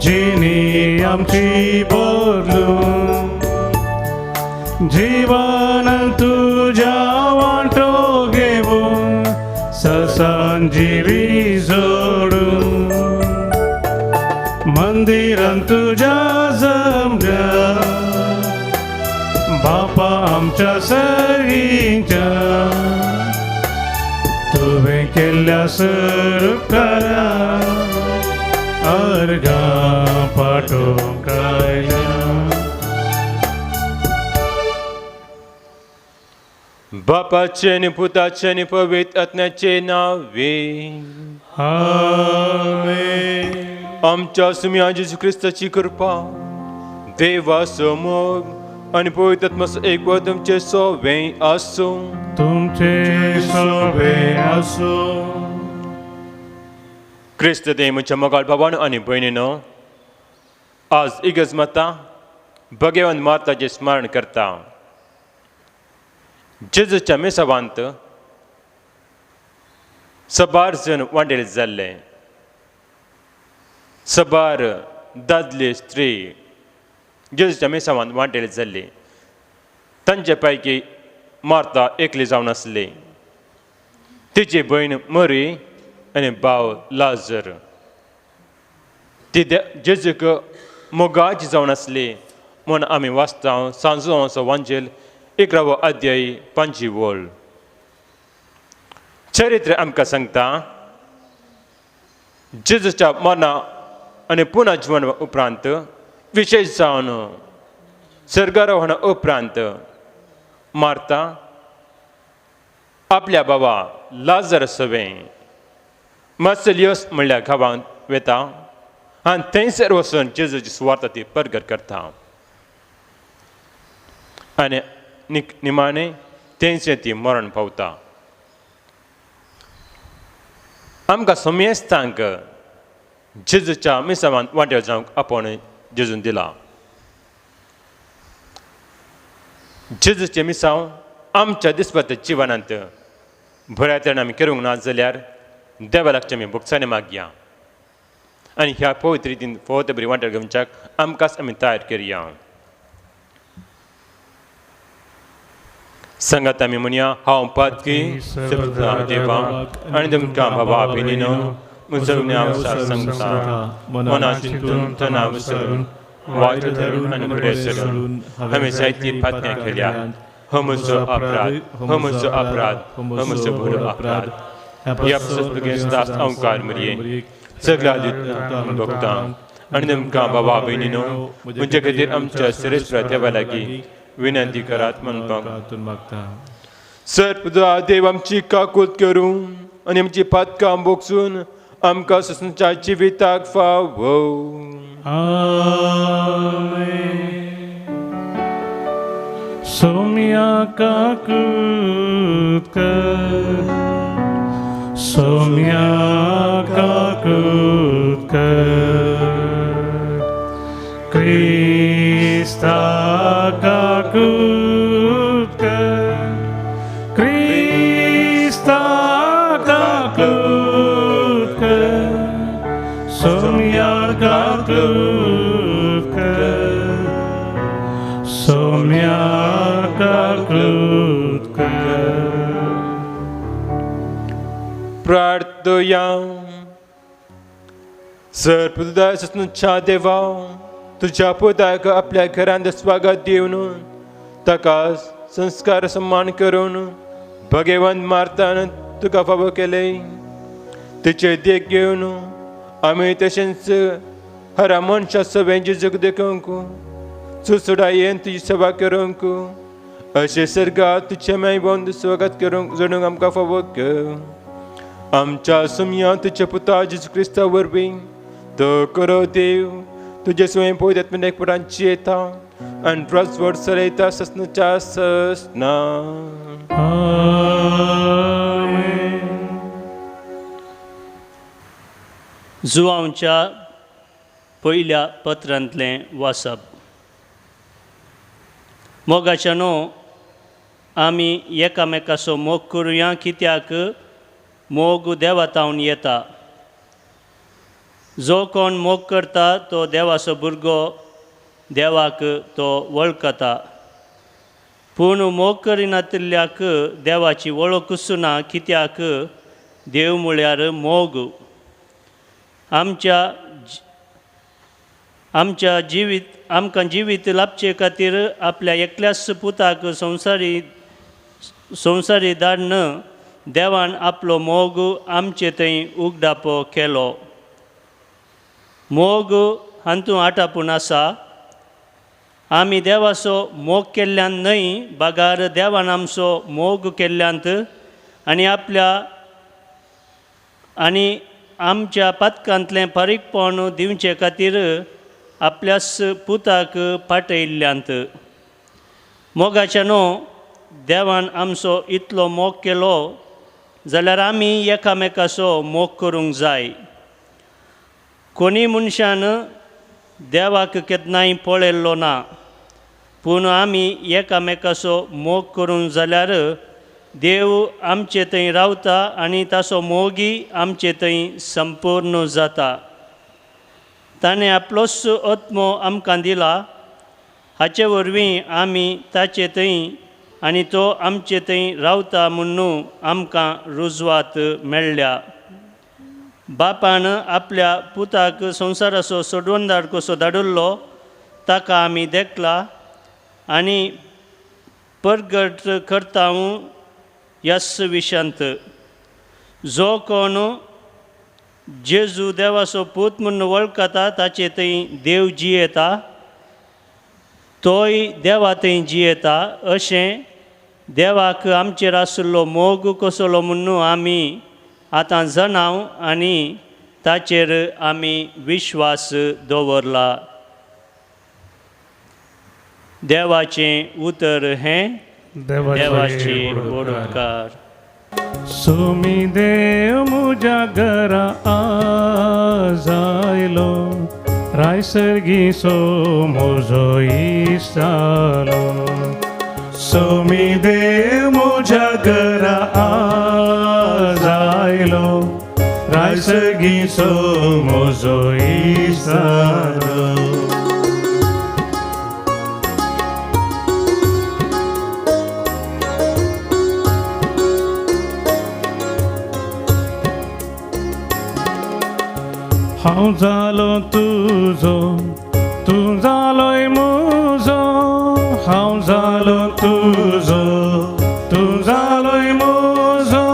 जिणी आमची बदलून जीवन तुझ्या वांटो घेऊन ससंजीवी जोडून मंदिरांत तुझ्या जमल्या बापा आमच्या सगींच्या तुवें केल्ल्या सरुपकारा अर्घा पाठोवंक आयल्या. बापाचे आनी पुताचे आनी पवित्र आत्म्याचे नावे. आमेन. आमच्या सुम्या जेजू क्रिस्ताची कृपा, देवाचो मोग आनी पवित्र आत्म्याचो एकवट तुमचे सोवे आसूं. तुमचे सोबे आसूं. क्रिस्त देवाच्या मोगाळ भावानो आनी भयणीनो, आज इगर्ज माता भगवान माताचें स्मरण करता. जेजूच्या मिसावांत सबार जण वांटेल जाल्ले, सबार दादले स्त्री जेजूच्या मिसावांत वांटेल जाल्ले. तांचे पैकी मार्ता एकली जावन आसली. तिची भयण मरी आनी भाव लाजर. ती जेजूक मोगाची जावन आसली म्हूण आमी वाचता सांजो वांजेल 11वो अध्याय 5 वळ. चरित्र आमकां सांगता जेजूच्या मरणा आनी पुनः जिवन उपरांत, विशेश जावन स्वर्गारोहणा उपरांत, मार्ता आपल्या बाबा लाजर सवें मार्सेलियोस म्हणल्या गांवांत वेता आनी थंयसर वचून जेजूची सुवार्ता ती परगट करता आनी निमाणें थंयसर ती मरण पावता. आमकां समेस्तांक जेजूच्या मिसावांत वांटेल जावंक आपोवणें जेजून दिलां. जेजूचें मिसांव आमच्या दिसपट्ट्या जिवनांत बऱ्या तरेन आमी करूंक ना जाल्यार देवा लागचें आमी भोगसाणे मागया आनी ह्या पवित्र रितीन फवत बरी वांटेल घेवच्याक आमकांच आमी तयार करया. सांगात आमी म्हणया, हांव पातकी देवा आनी तुमकां बाबा भयणीनो म्हजो सांगता मना चिंतून तना विसरून वायट धरून आनी बरें सरून हांवें जायती पातकां केल्या. हो म्हजो अपराध, हो म्हजो अपराध, हो म्हजो व्हड अपराध. ह्या पासत अंकार मरये सगळ्या भोगता आनी तुमकां बाबा भयणीनो म्हजे खातीर आमच्या श्रेश्ठ देवा लागीं विनंती करात म्हणपाक मागता. सर पुजा देव आमची काकूत करूं आनी आमची पातकां बोगसून आमकां ससनच्या जिविताक फावो. आमेन. सोम्या काकूत कर, सोम्या काकूत कर, क्रिस्ता काकूत कर, क्रिस्ता काकूत कर, सोम्या काकूत कर, सोम्या काकूत कर. प्रार्थया. सर पुजा ससनच्या देवा, तुझ्या पुताक आपल्या घरांत स्वागत दिवन ताका संस्कार सन्मान करून भगवंत मार्तान तुका फावो केले. तिचे देख घेवन आमी तशेंच हर मनशा सवें जेजूक देखूंक सुसुडायेन तुजी सेवा करूंक अशें सर्गात तुजें मायबंद स्वागत करूंक जोडूंक आमकां फावो कर. आमच्या सोमया तुज्या पुता जेजू क्रिस्ता वरवीं तो करो देव तुजे स्वयं पवित्र एकपणान जियेता आनी राजवट चलयता ससनाच्या ससना. जुवांच्या पयल्या पत्रांतलें वाचप. मोगाच्या न्हू आमी एकामेकाचो मोग करुया, कित्याक मोग देवातावन येता. जो कोण मोग करता तो देवाचो भुरगो, देवाक तो वळखता. पूण मोग करिनातिल्ल्याक देवाची वळखूच ना, कित्याक देव म्हळ्यार मोग. आमच्या जिवीत आमकां जिवीत लाभचे खातीर आपल्या एकल्याच पुताक संवसारी धाडून देवान आपलो मोग आमचे थंय उगडापो केलो. मोग हातूंत आटापून आसा. आमी देवाचो मोग केल्ल्यान न्हय, बगार देवान आमचो मोग केल्ल्यांत आनी आपल्या आनी आमच्या पातकांतलें फारीकपण दिवचे खातीर आपल्याच पुताक पाटयल्ल्यांत. मोगाच्या न्हू देवान आमचो इतलो मोग केलो जाल्यार आमी एकामेकाचो मोग करूंक जाय. कोणी मनशान देवाक केन्नाय पळयल्लो ना, पूण आमी एकामेकाचो मोग करूंक जाल्यार देव आमचे थंय रावता आनी ताचो मोगी आमचे थंय संपूर्ण जाता. ताणें आपलोच आत्मो आमकां दिला, हाचे वरवीं आमी ताचे थंय आनी तो आमचे थंय रावता म्हूण आमकां रुजवात मेळ्ळ्या. बापान आपल्या पुताक संवसाराचो सोडवणदार कसो धाडिल्लो ताका आमी देखला आनी परगट करता ह्याच विशयांत. जो कोण जेजू देवाचो पूत म्हूण वळखता ताचे थंय देव जियेता, तोय देवा थंय जियेता. अशें देवाक आमचेर आशिल्लो मोग कसलो म्हूण आमी आतां जाणाव आनी ताचेर आमी विश्वास दवरला. देवाचें उतर हें देवाचें उपकार. सोमी देव म्हज्या घरा आज आयलो, रायसर्गी सो म्हजो इश्टालो. सोमी देव म्हज्या घरा आज आयलो, रायसर्गी सो म्हजो इश्टालो. हांव जालो तुजो, तूं जालोय म्हजो. हांव जालो तुजो, तूं जालोय म्हजो.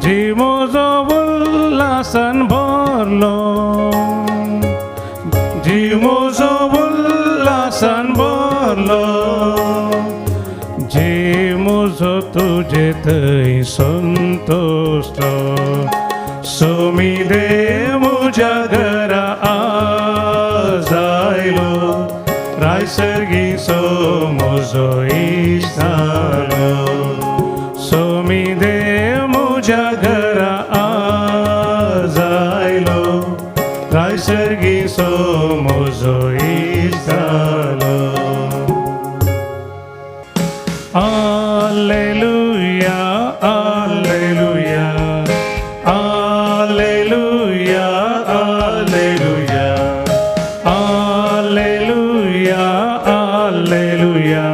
जीव म्हजो उल्हासान भरलो, जीव म्हजो उल्हासान भरलो. जीव म्हजो तुजे थंय संतोषलो. सोमी देव म्हज्या घरा आज आयलो, रायसर्गी सो म्हजो इश्टालो. सोमी देव म्हज्या घरा आज आयलो, रायसर्गी सो म्हजो इश्टालो. Alleluia, alleluia, alleluia, alleluia, alleluia, alleluia,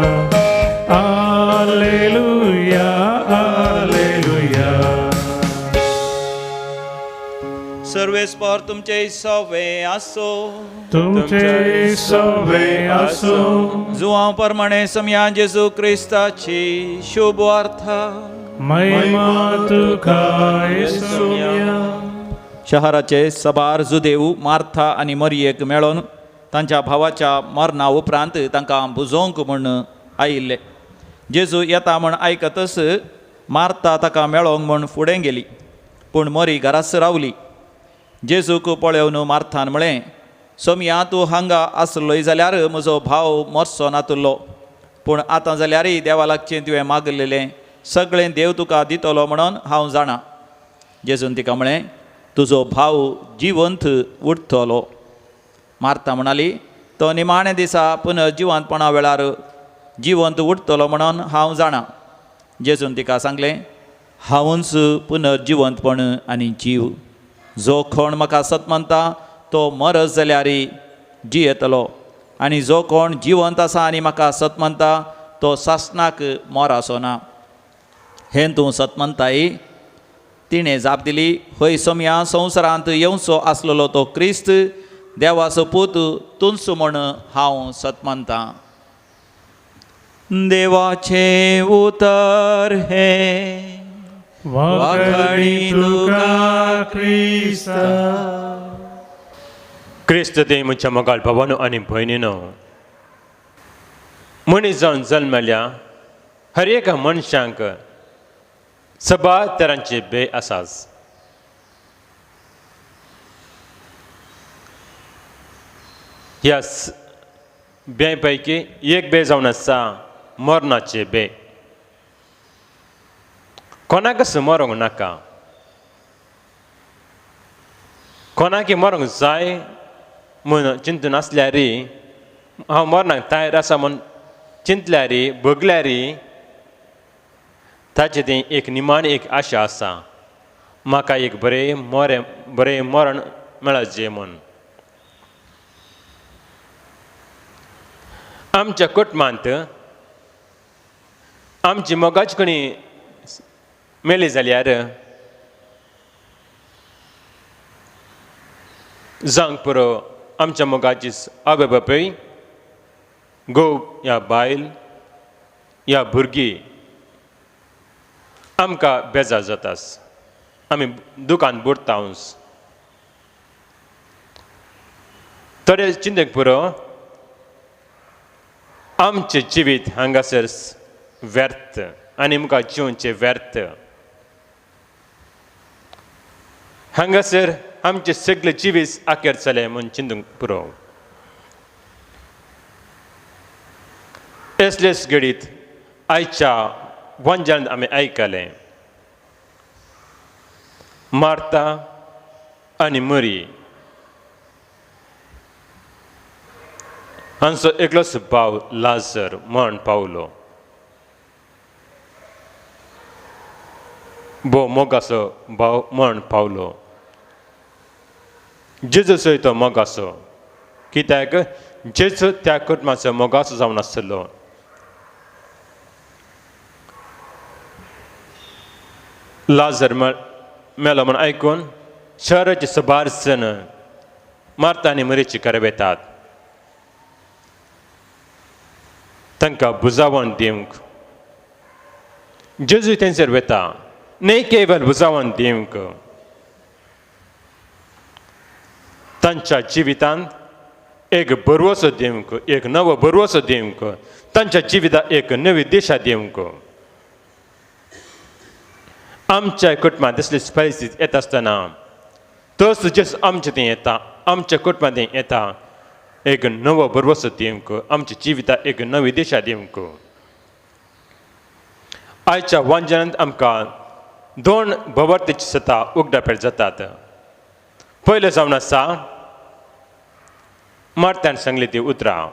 alleluia, alleluia. सर्वेस्पर तुमचे सवे आसो, तुमचे सवे आसो. जुवां प्रमाणे समया जेजू क्रिस्ताची शुभ वार्ता. महिमा तुका येसुया. शहराचे सबार जुदेव मार्था आनी मरियेक मेळोन तांच्या भावाच्या मरणा उपरांत तांकां बुजोवंक म्हूण आयिल्ले. जेजू येता म्हूण आयकतच मार्था ताका मेळोंक म्हूण फुडें गेली, पूण मरी घरास रावली. जेजूक पळोवन मार्थान म्हळें, सोमया तूं हांगा आसलोय जाल्यार म्हजो भाव मरचो नातुल्लो, पूण आतां जाल्यारय देवा लागचें तुवें मागलेलें सगळें देव तुका दितलो म्हणून हांव जाणा. जेजून तिका म्हळें, तुजो भाव जिवंत उरतलो. मार्था म्हणाली, तो निमाण्या दिसा पुनर्जिवंतपणा वेळार जिवंत उरतलो म्हणून हांव जाणा. जेजून तिका सांगलें, हांवूच पुनर्जिवंतपण आनी जीव. जो कोण म्हाका सत मानता तो मरत जाल्यार जियेतलो, आनी जो कोण जिवंत आसा आनी म्हाका सत मानता तो सासणाक मोराचो ना. हें तूं सत मानताय? तिणें जाप दिली, हय सोमया, संवसारांत येवचो आसलेलो तो क्रिस्त देवाचो पूत तूंच म्हूण हांव सत मानतां. देवाचें उतर हें वाखाणी तुका क्रिस्ता. क्रिस्त देव म्हज्या मोगाळ भावानो आनी भयणीनो, मनीस जावन जल्मल्या हर एका मनशांक सबार तरांचे बे आसात. ह्या बे पैकी एक बे जावन आसा मरणाचे बे. कोणाकच मरोंक नाका, कोणाकी मरोंक जाय म्हूण चिंतून आसल्यार, हांव मरणाक तयार आसा म्हूण चिंतल्यार, भोगल्यार ताचें तें एक निमाणी एक आशा आसा, म्हाका एक बरें मरें बरें मरण मेळचें म्हूण. आमच्या कुटुंबांत आमची मोगाची कोणी मेली जाल्यार जावंक पुरो आमच्या मोगाची आवय बापूय, घोव या बायल या भुरगीं आमकां बेजार जातास, आमी दुकान बुडटा. थोडे चिंतेक पुरो आमचें जिवीत हांगासर व्यर्थ आनी आमकां जिवचें व्यर्थ. हांगासर आमचें सगळें जिवीत आखेर जालें म्हूण चिंतूंक पुरो. असलेच घडीत आयच्या वंजान आमी आयकलें, मार्था आनी मरी हांचो एकलोच भाव लाजर मरण पावलो. भोव मोगाचो भाव मरण पावलो. जेजूचोय तो मोगाचो, कित्याक जेजू त्या कुटुंबाचो मोगाचो जावन आसलो. लाजर मेलो म्हूण आयकून शहराचे सबार जण मार्था आनी मरीची कडेन वेतात, तांकां बुजावण दिवंक. जेजू तेंचेर वेता, न्हय केवल बुजावण दिवंक, तांच्या जिवितांत एक बरवसो दिवंक, एक नवो बरवसो दिवंक, तांच्या जिवितांत एक नवी दिशा दिवंक. आमच्या कुटुंबांत तसली परिस्थिती येता आसतना तोच जेजू आमच्या थंय येता, आमच्या कुटुंबांत थंय येता, एक नवो बरवसो दिवंक, आमच्या जिवितांत एक नवी दिशा दिवंक. आयच्या वांजनांत आमकां दोन भवर्तीची सता उगडापेर जातात. पयलें जावन आसा मार्तान सांगली ती उतरां,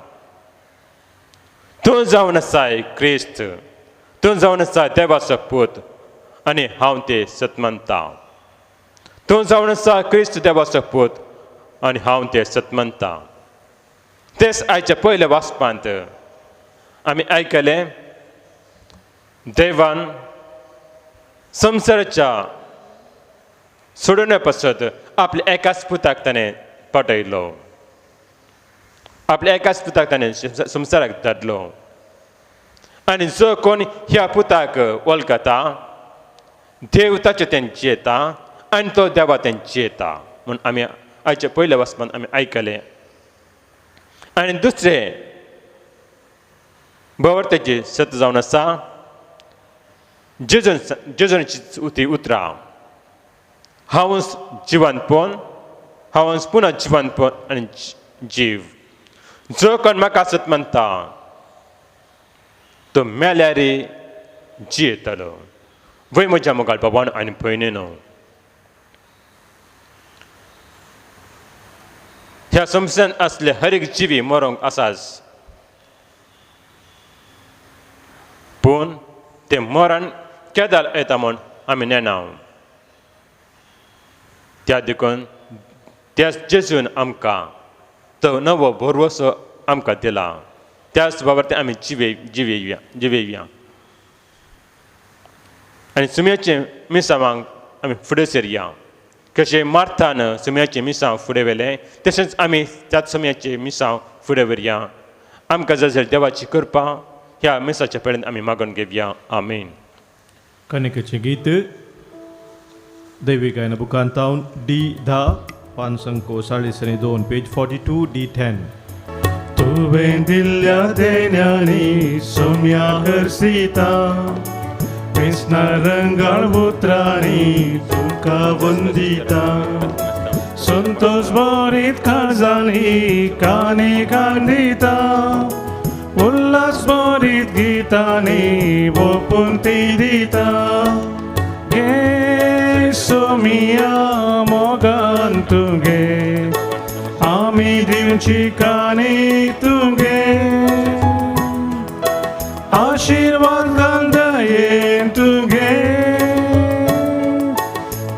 तूं जावन आसाय क्रिस्त, तूं जावन आसाय देवाचो पूत आनी हांव तें सत मानता. तूं जावन आसा क्रिस्त देवाचो पूत आनी हांव तें सत मानता. तेच आयच्या पयल्या वाचपांत आमी आयकलें, देवान संवसाराच्या सोडोवण्या पासत आपल्या एकाच पुताक ताणें पाठयलो, आपल्या एकाच पुताक ताणें संवसाराक धाडलो, आनी जो कोण ह्या पुताक वळखता देव ताचे तेंची येता आनी तो देवा तेंची येता म्हूण आमी आयच्या पयल्या वाचपांत आमी आयकलें. आनी दुसरें भवर्तेची सत जावन आसा जेजून जेजूनची ती उतरां, हांवच जिवनपण, हांवच पुनः जिवनपण आनी जीव। जो कोण म्हाका सत मानता तो मेल्यार जियेतलो। वय म्हज्या मोगाळ बाबान आनी भयणीनो, ह्या संवसारांत आसले हर एक जिवी मरोंक आसाच, पूण तें मरण केदाल येता म्हूण आमी नेणा। त्या देखून त्याच जेजून आमकां तो नवो भरवसो आमकां दिला, त्याच बाबर ते आमी जिवेया जिवेया आनी सुम्याचे मिसांवांक आमी फुडें सरया। कशें मार्थान सुम्याचें मिसांव फुडें व्हेलें तशेंच आमी त्याच सुम्याचें मिसांव फुडें व्हरया। आमकां जाय जाल्यार देवाची कृपा ह्या मिसाच्या पर्यंत आमी मागून घेवया। आमेन। कनिकेचें गीत दैवी गायन बुकांतावन डी 10 542 पेज 42 डी 10। तुवें दिल्ल्या देण्यांनी सोम्या हर्षिता, कृष्णा रंगाळ उतरांनी तुका वंदिता, संतोष भरीत काळजांनी कानी कांदिता, उल्हास भरीत गितांनी ओपून ती दिता। गे सोमिया मोगान तुगे आमी दिवची कानी तुगे, आशिर्वाद घाल दयेन तुगे,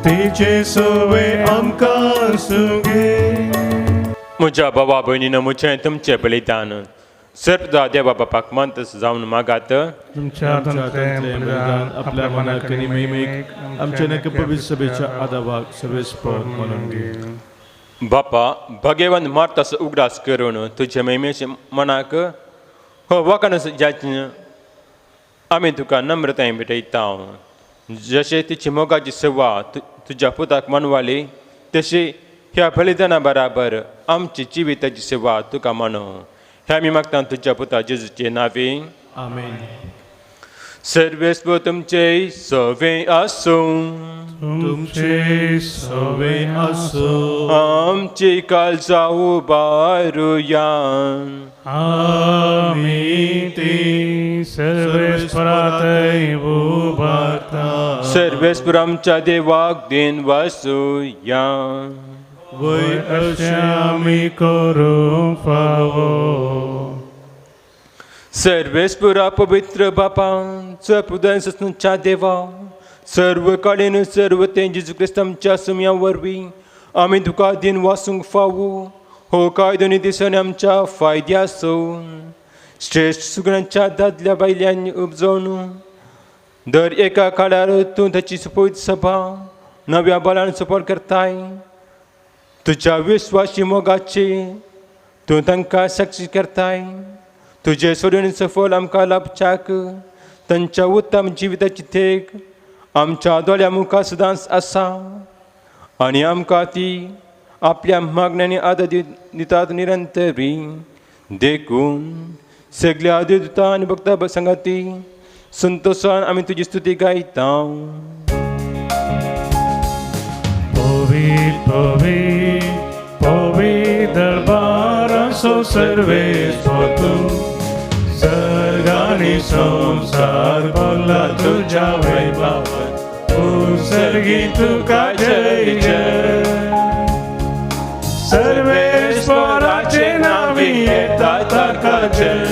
तिचे सोवे आमकां सुगे। म्हज्या बाबा भयणीनो, म्हजें तुमचें बलिदान सर्वदा देवा बापाक मानतस जावन मागात। तुमच्या बलिदान आपल्या मनाक आनी महिमेक आमच्या नक्की पवित्र सभेच्या आदावाक सर्वेस्पर म्हणून घे। बापा भगेवन मार्ताचो उगडास करून तुज्या महिमेच्या मनाक हो वाकानस जाचीन आमी तुका नम्रताय भेटयता। जशें तिची मोगाची सेवा तुज्या पुताक मानवाली तशी ह्या बलिदाना बराबर आमची जिविताची सेवा तुका मानू। ह्या आमी मागता तुज्या पुता जेजूचे नांवे। आमेन। सर्वेस्पर तुमचे सवे आसूं, तुमचे सवे आसूं, आमची काळजां उबारुया, आमी ती सर्वेस्पराथंय उबारता। सर्वेस्पर आमच्या देवाक दिन वासूया। वय अशें आमी करूंक फावो। सर्वेस्परा पवित्र बापा, सर्वच्या देवा, सर्व कडेन सर्व तें जेजू क्रिस्त आमच्या सुम्या वरवीं आमी तुका दिन वासूंक फावो। हो कायदो आनी दिसांनी आमच्या फायद्याचो श्रेश्ठ सुगणांच्या दादल्या बायल्यांनी उपजोवन दर एका काळार तूं ताची सुपवित सभा नव्या बलान सपोर्ट करताय। तुज्या विश्वासी मोगाची तूं तांकां साक्षी करताय। तुजे सोडून सफल आमकां लाभच्याक तांच्या उत्तम जिविताची देख आमच्या दोळ्या मुखार सदांच आसा आनी आमकां ती आपल्या मागण्यांनी आदर दितात निरंतरी। देखून सगल्या देवता आनी भक्ता संगाती संतोशान आमी तुजी स्तुती गायता। पवित्र पवित्र पवित्र दरबाराचो सर्वेस्पर तूं, सर्गांनी संवसार भरला तुज्या वैभवान, उत्सर्गी तुका जय जय। सर्वेस्पराचे नांवी येता ताका जय,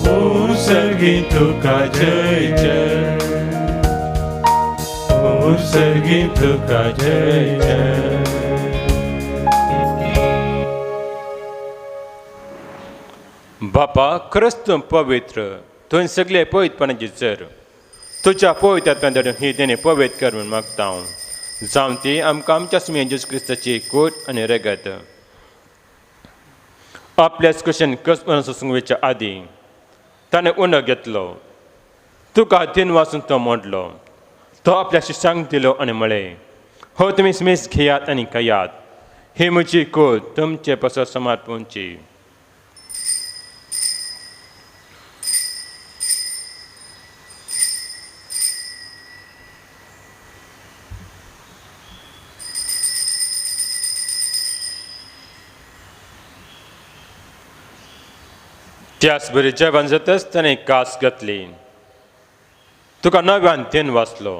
उत्सर्गी तुका जय जय, उत्सर्गी तुका जय जय। बापा खरंच तूं पवित्र, तुवें सगळे पवित्रपणाची जर तुज्या पवित्र आत्म्यान ही देणे पवित्र कर म्हूण मागता हांव। जावं ती आमकां आमच्या सुम्या जेजू क्रिस्ताची कोट आनी रगत। आपल्याच कुशीन कसमन सोसूंक वयच्या आदीं ताणें उंडो घेतलो, तुका दिन वाचून तो मोडलो, तो आपल्या शिष्यांक दिलो आनी म्हळें, हो तुमी स्मेस घेयात आनी खायात, ही म्हजी कोट तुमचे पासत समर्पणची। त्याच बरी जेवण जातच ताणें कास घातली. तुका नव्यान तेन वाचलो.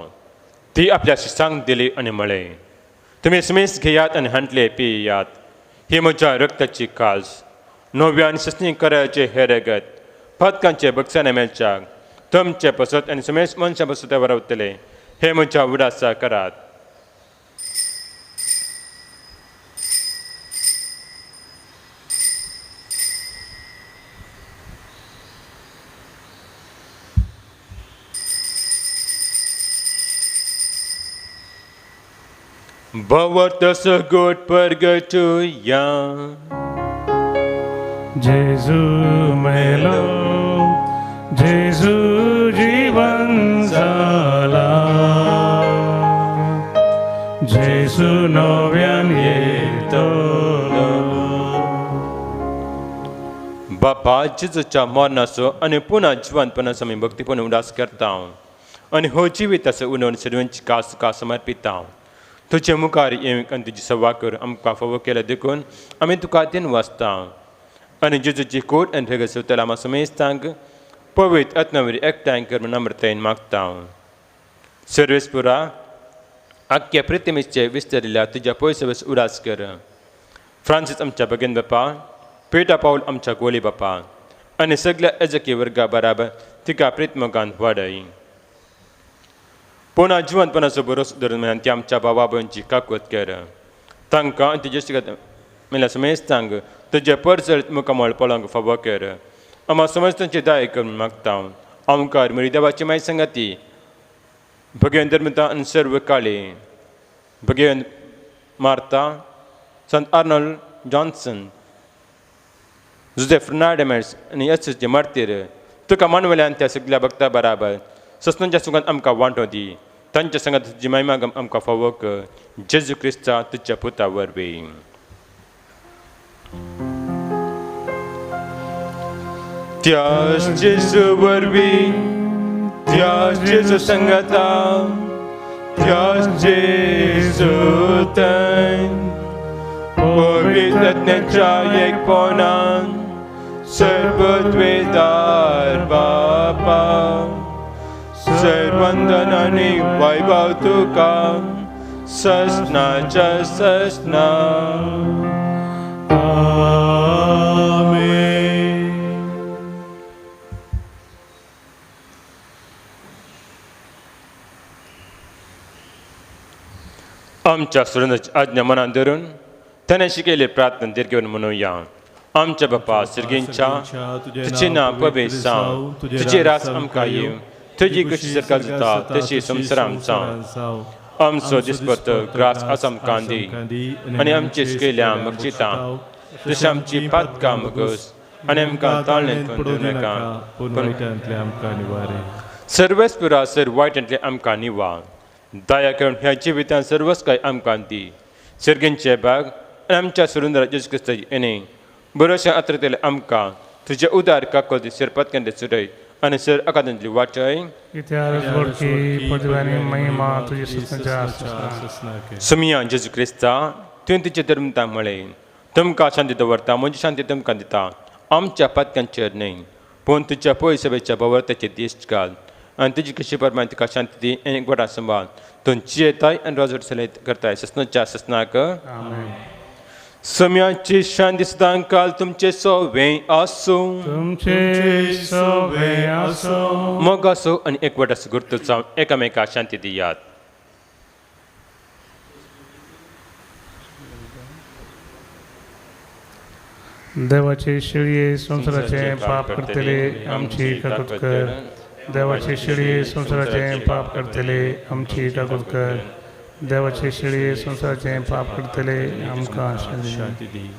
ती आपल्या शिसांक दिली आनी म्हळें, तुमी समेस घेयात आनी हांटले पियात. ही म्हज्या रक्ताची कास, नव्यान ससनी करायचे हे रगत पदकांचे बक्षाने मेळच्याक तुमचे पसत आनी समेस मनशां पसत वरवतले. हे म्हज्या उडासा करात. भवत सगोट परगटुया. जेजू मेलो, जेजू जीवन जाला, जेजू नव्यान येतलो. बापा, जेजूच्या मरणाचो आनी पुन्हा जिवंतपणाचो आमी भक्तीपण उदास करता आनी हो जिविताचो उणोवन सर्वांची कास तुका समर्पिता. तुजे मुखार येवंक आनी तुजी सेवा करून आमकां फावो केल्या देखून आमी तुका दिन वाचता आनी जेजूची कोट आनी थंय सोदतल्या आमकां समेस्तांक पवित्र आत्म्या एकठांय कर म्हूण नम्रतायेन मागता. सर्वेस्पुरा, आख्ख्या प्रितमेचे विस्तरिल्ल्या तुज्या पयस उडास कर. फ्रांसीस आमच्या भगेन बापा, पेटा पावल आमच्या गोली बापा आनी सगळ्या एजकी वर्गा बराबर तिका प्रितमोगान वाडय. पुन्हा जिवंतपणाचो भरोसो धरून ती आमच्या भावा भयणची काकूत कर. तांकां आनी तुजे मेल्या समेस्तांक तुजे परजळीत मुखामळ पळोवंक फावो कर. आमा समजतांची दया करून मागता. आमकार म्हरी देवाची माय सांगाती भगेवन धर्मता आनी सर्व काळी भगेवन मार्ता, संत आर्नोल्ड जॉन्सन, जुजे फर्नांडमेस आनी येसचे मार्तीर तुका मानवल्यान त्या सगल्या भक्ता बराबर ससनांच्या सुखान आमकां वांटो दी. तांच्या संगात तुजी महिमा आमकां फावो कर. जेजू क्रिस्ता तुज्या पुता वरवीं. त्यास जेजू वरवीं, त्यास जेजू संगता, त्यास जेजू तन पवित्रज्ञाच्या एकपणान सर्वद्वेदार बापा, सर्वंदन आनी वैभव तुका ससनाच्या ससना. आमेन. आमच्या सुरंदाची आज्ञा मनान धरून ताणें शिकयल्ली प्रार्थना दीर्घ म्हणुया. आमच्या बापा सर्गींच्या, तुजें नांव पवित्र जावं, तुजें राज आमकां येवं, तुजी कशी सरकार जाता तशी संवसारांत जावं. आमचो दिसपट्टो ग्रास आज आमकां दी आनी आमचे शिकयल्या बक्षिता तशें आमची पातकां मगस आनी आमकां ताळणेंत पडूं नाका, पूण वायटांतलें आमकां निवारे. सर्वेस्पुरा सर वायटांतलें आमकां निवा. दया करून ह्या जिवितांत सर्वच काय आमकां दी. सर्गींचे भाग आनी आमच्या सुरुंदरा जेजू क्रिस्ताची येणे बरोशें आत्रतले आमकां तुजे उदार काकोती सर पतक्यांतले सुरय आनी सर अकादांतली वाटय. सुमिया जेजू क्रिस्ता, तुवें तुजे धर्मतांक म्हळें, तुमकां शांती दवरता, म्हजी शांती तुमकां दिता. आमच्या पातक्यांचेर न्हय पूण तुज्या पय सभेच्या भवरताचेर दिश्ट घाल आनी तुजी कशी प्रमाण तुका शांती दी आनी गोडा सांबाळ. तूं जियेताय आनी रोजवट सलयत करताय ससनाच्या ससनाक. सम्याची शांती सदां काल तुमचे सोवे आसूं, तुमचे सोवे आसूं. मोग आसूं आनी एकवट आसूं गुर्त जावन एकामेका शांती दियात. देवाचे शिळये संवसाराचे पाप करतले आमची काकूत कर. देवाचे शिळये संवसाराचे पाप करतले आमची काकूत कर. देवाचे शिळये संवसाराचे पाप करतले आमकां शांती दी.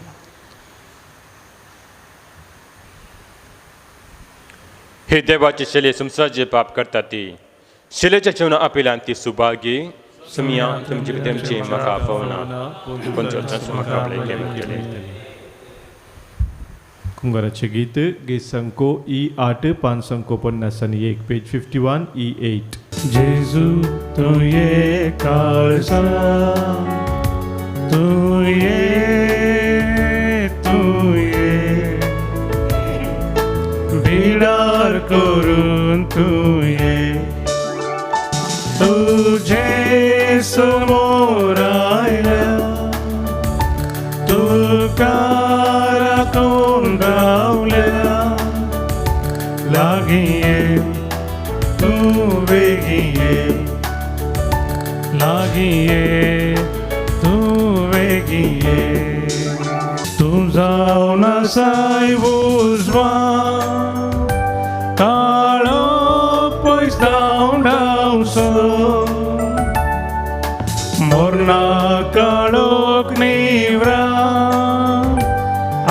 हे देवाचे शिले संवसाराचे पाप करता ती शिलेच्या जेवणा आपिल्यान ती सुभागी. सुमिया तुमची तुमची म्हाका आफोवना पूण म्हाका आपले. कुंगाराचे गीत गीत संको E8 551, page 51 E8. जेजू तूं ये काळजा, तूं ये, तूं ये, तूं ये तुझे समोर आयल्या तुका राखून रावल्या लागीं ये तूं वेगीं ये लागीं ये तूं वेगीं ये तूं जावन आसाय उजवाड काळो पयस धांवडावचो मोरना काळोख निवरा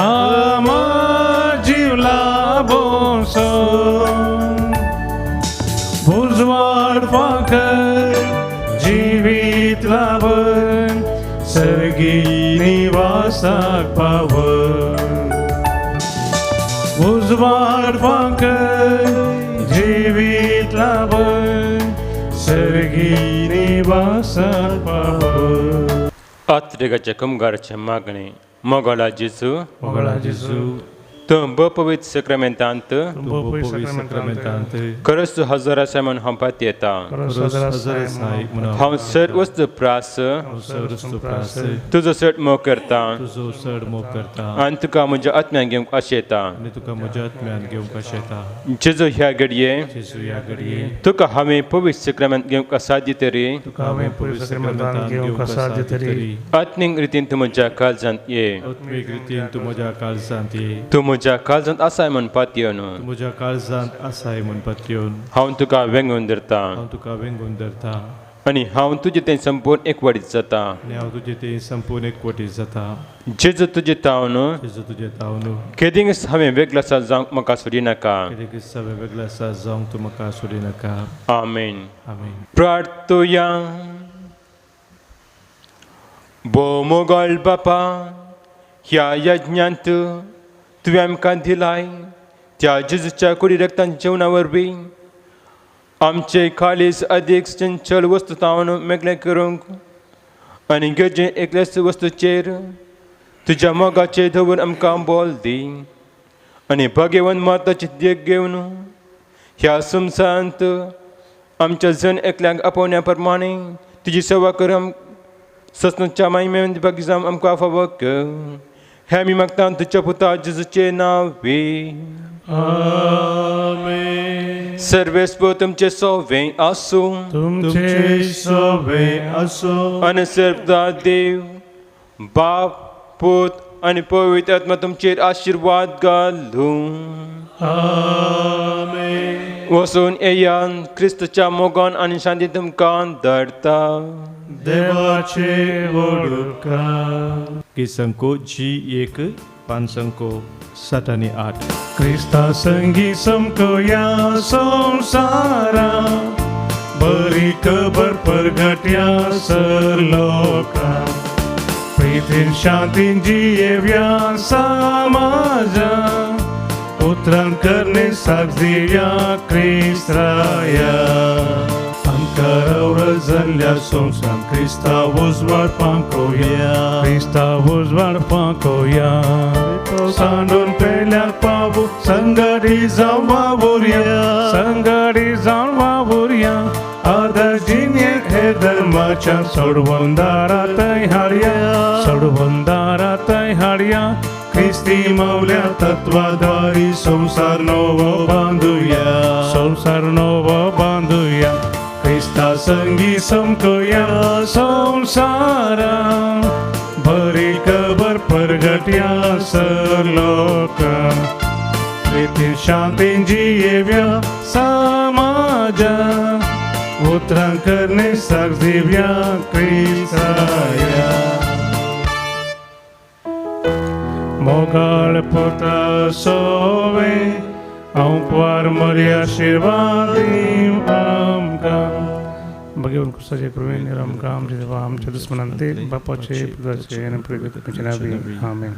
आमा जीव लाभोसो उजवाड फांकर जिवीत लाभन सर्गी निवासाक पावन उजवाड फांकर जिवीत लाभन सर्गी निवासाक पावन. आत्रिगाच्या कुमगाराचें मागणें. मोगोळा जेजू, मोगळा जेजू, तूं भोव पवित्र सक्रामेंतांत तूं पवित्र सक्रामेंतांत खरोच तूं हजर आसाय म्हूण हांव पातयेता. खरोच हजर आसाय म्हूण हांव चड वस्तू प्रास हांव चड वस्तू प्रास तुजो चड मोग करता तुजो चड मोग करता आनी तुका म्हज्या आत्म्यान घेवंक आशेता. आनी तुका म्हज्या आत्म्यान घेवंक आशेता. जेजू ह्या घडये जेजू ह्या घडये तुका हांवें पवित्र सक्रामेंत घेवंक असाध्य तरी तुका हांवें पवित्र सक्रामेंतांत घेवंक असाध्य तरी आत्मीक रितीन तूं म्हज्या काळजांत ये. आत्मीक रितीन तूं म्हज्या काळजांत ये. तूं म्हज्या काळजांत आसाय म्हूण पातयेवन तूं म्हज्या काळजांत आसाय म्हूण पातयेवन हांव तुका वेंगून धरता हांव तुका वेंगून धरता आनी हांव तुजें तें संपूर्ण एकवटीत जाता आनी हांव तुजें तें संपूर्ण एकवटीत जाता. जेजू तुजें तावन जेजू तुजें तावन केदींच हांवें वेगळो आसा जावंक म्हाका सोडिनाका. केदींच हांवें वेगळो आसा जावंक तूं म्हाका सोडिनाका. आमेन. आमेन. प्रार्थुया. भोव मोगल बापा, ह्या यज्ञांत तुवें आमकां दिलाय त्या जेजूच्या कुडी रक्तान जेवणा वरवीं आमचे खालीस अदीक चंचल वस्तू तावन मेकळें करूंक आनी गरजे एकल्याच वस्तूचेर तुज्या मोगाचेर दवरून आमकां बोल दी आनी भाग्यवंत माताची देख घेवन ह्या संवसारांत आमच्या जण एकल्याक आपोवण्या प्रमाणे तुजी सेवा करूंक ससनाच्या माहिमेन भागी जावन आमकां फावो कर. हें आमी मागता तुज्या पुता जेजूचे नांवे. आमेन. सर्वेस्पर तुमचे सोवे आसूं. तुमचे सोवे आसूं. आनी सर्वदा देव बाप पूत आनी पवित्र आत्मा तुमचेर आशिर्वाद घालूं. आमेन. वचून येया क्रिस्तच्या मोगान आनी शांती तुमकां धाडटा. देवाचे वडुका. गीत जी 1 5 7 आनी 8. क्रिस्ता संगी समकोया संवसारा बरी खबर परगट्या सर लोका प्रितीन शांतीन जियेव्या समाजा उतरान करणे साक्ष दिया क्रिस्ताया. आमकां जाल्ल्या संवसारांत क्रिस्ता उजवाड पांकोया क्रिस्ता उजवाड पांकोया सांडून पेल्याक पावू संगडी जावन वावुरया संगडी जावन वावुरया आदर जिणेक हे धर्माच्या सोडवून दारा थंय हाडया सोडवून दारा थंय हाडया क्रिस्ती मौल्या तत्वाद्वारी संवसार नवो बांदुया संवसार नवो बांदुया क्रिस्ता संगी समकोया संवसारा बरी खबर परगट्या सर लोका प्रितीन शांतीन जियेव्या समाजा उतरां करणे साक्ष दिव्या क्रिस्ताया. मोगाळ पुता सोवे हांव मरी आशिर्वाद आमकां. भगवान क्रिस्ताचे कृपेन आमकां आमच्या देवा आमच्या दुस्मनांते बापाचे पुताचे आनी पवित्र आत्म्याचे नांवान. आमेन.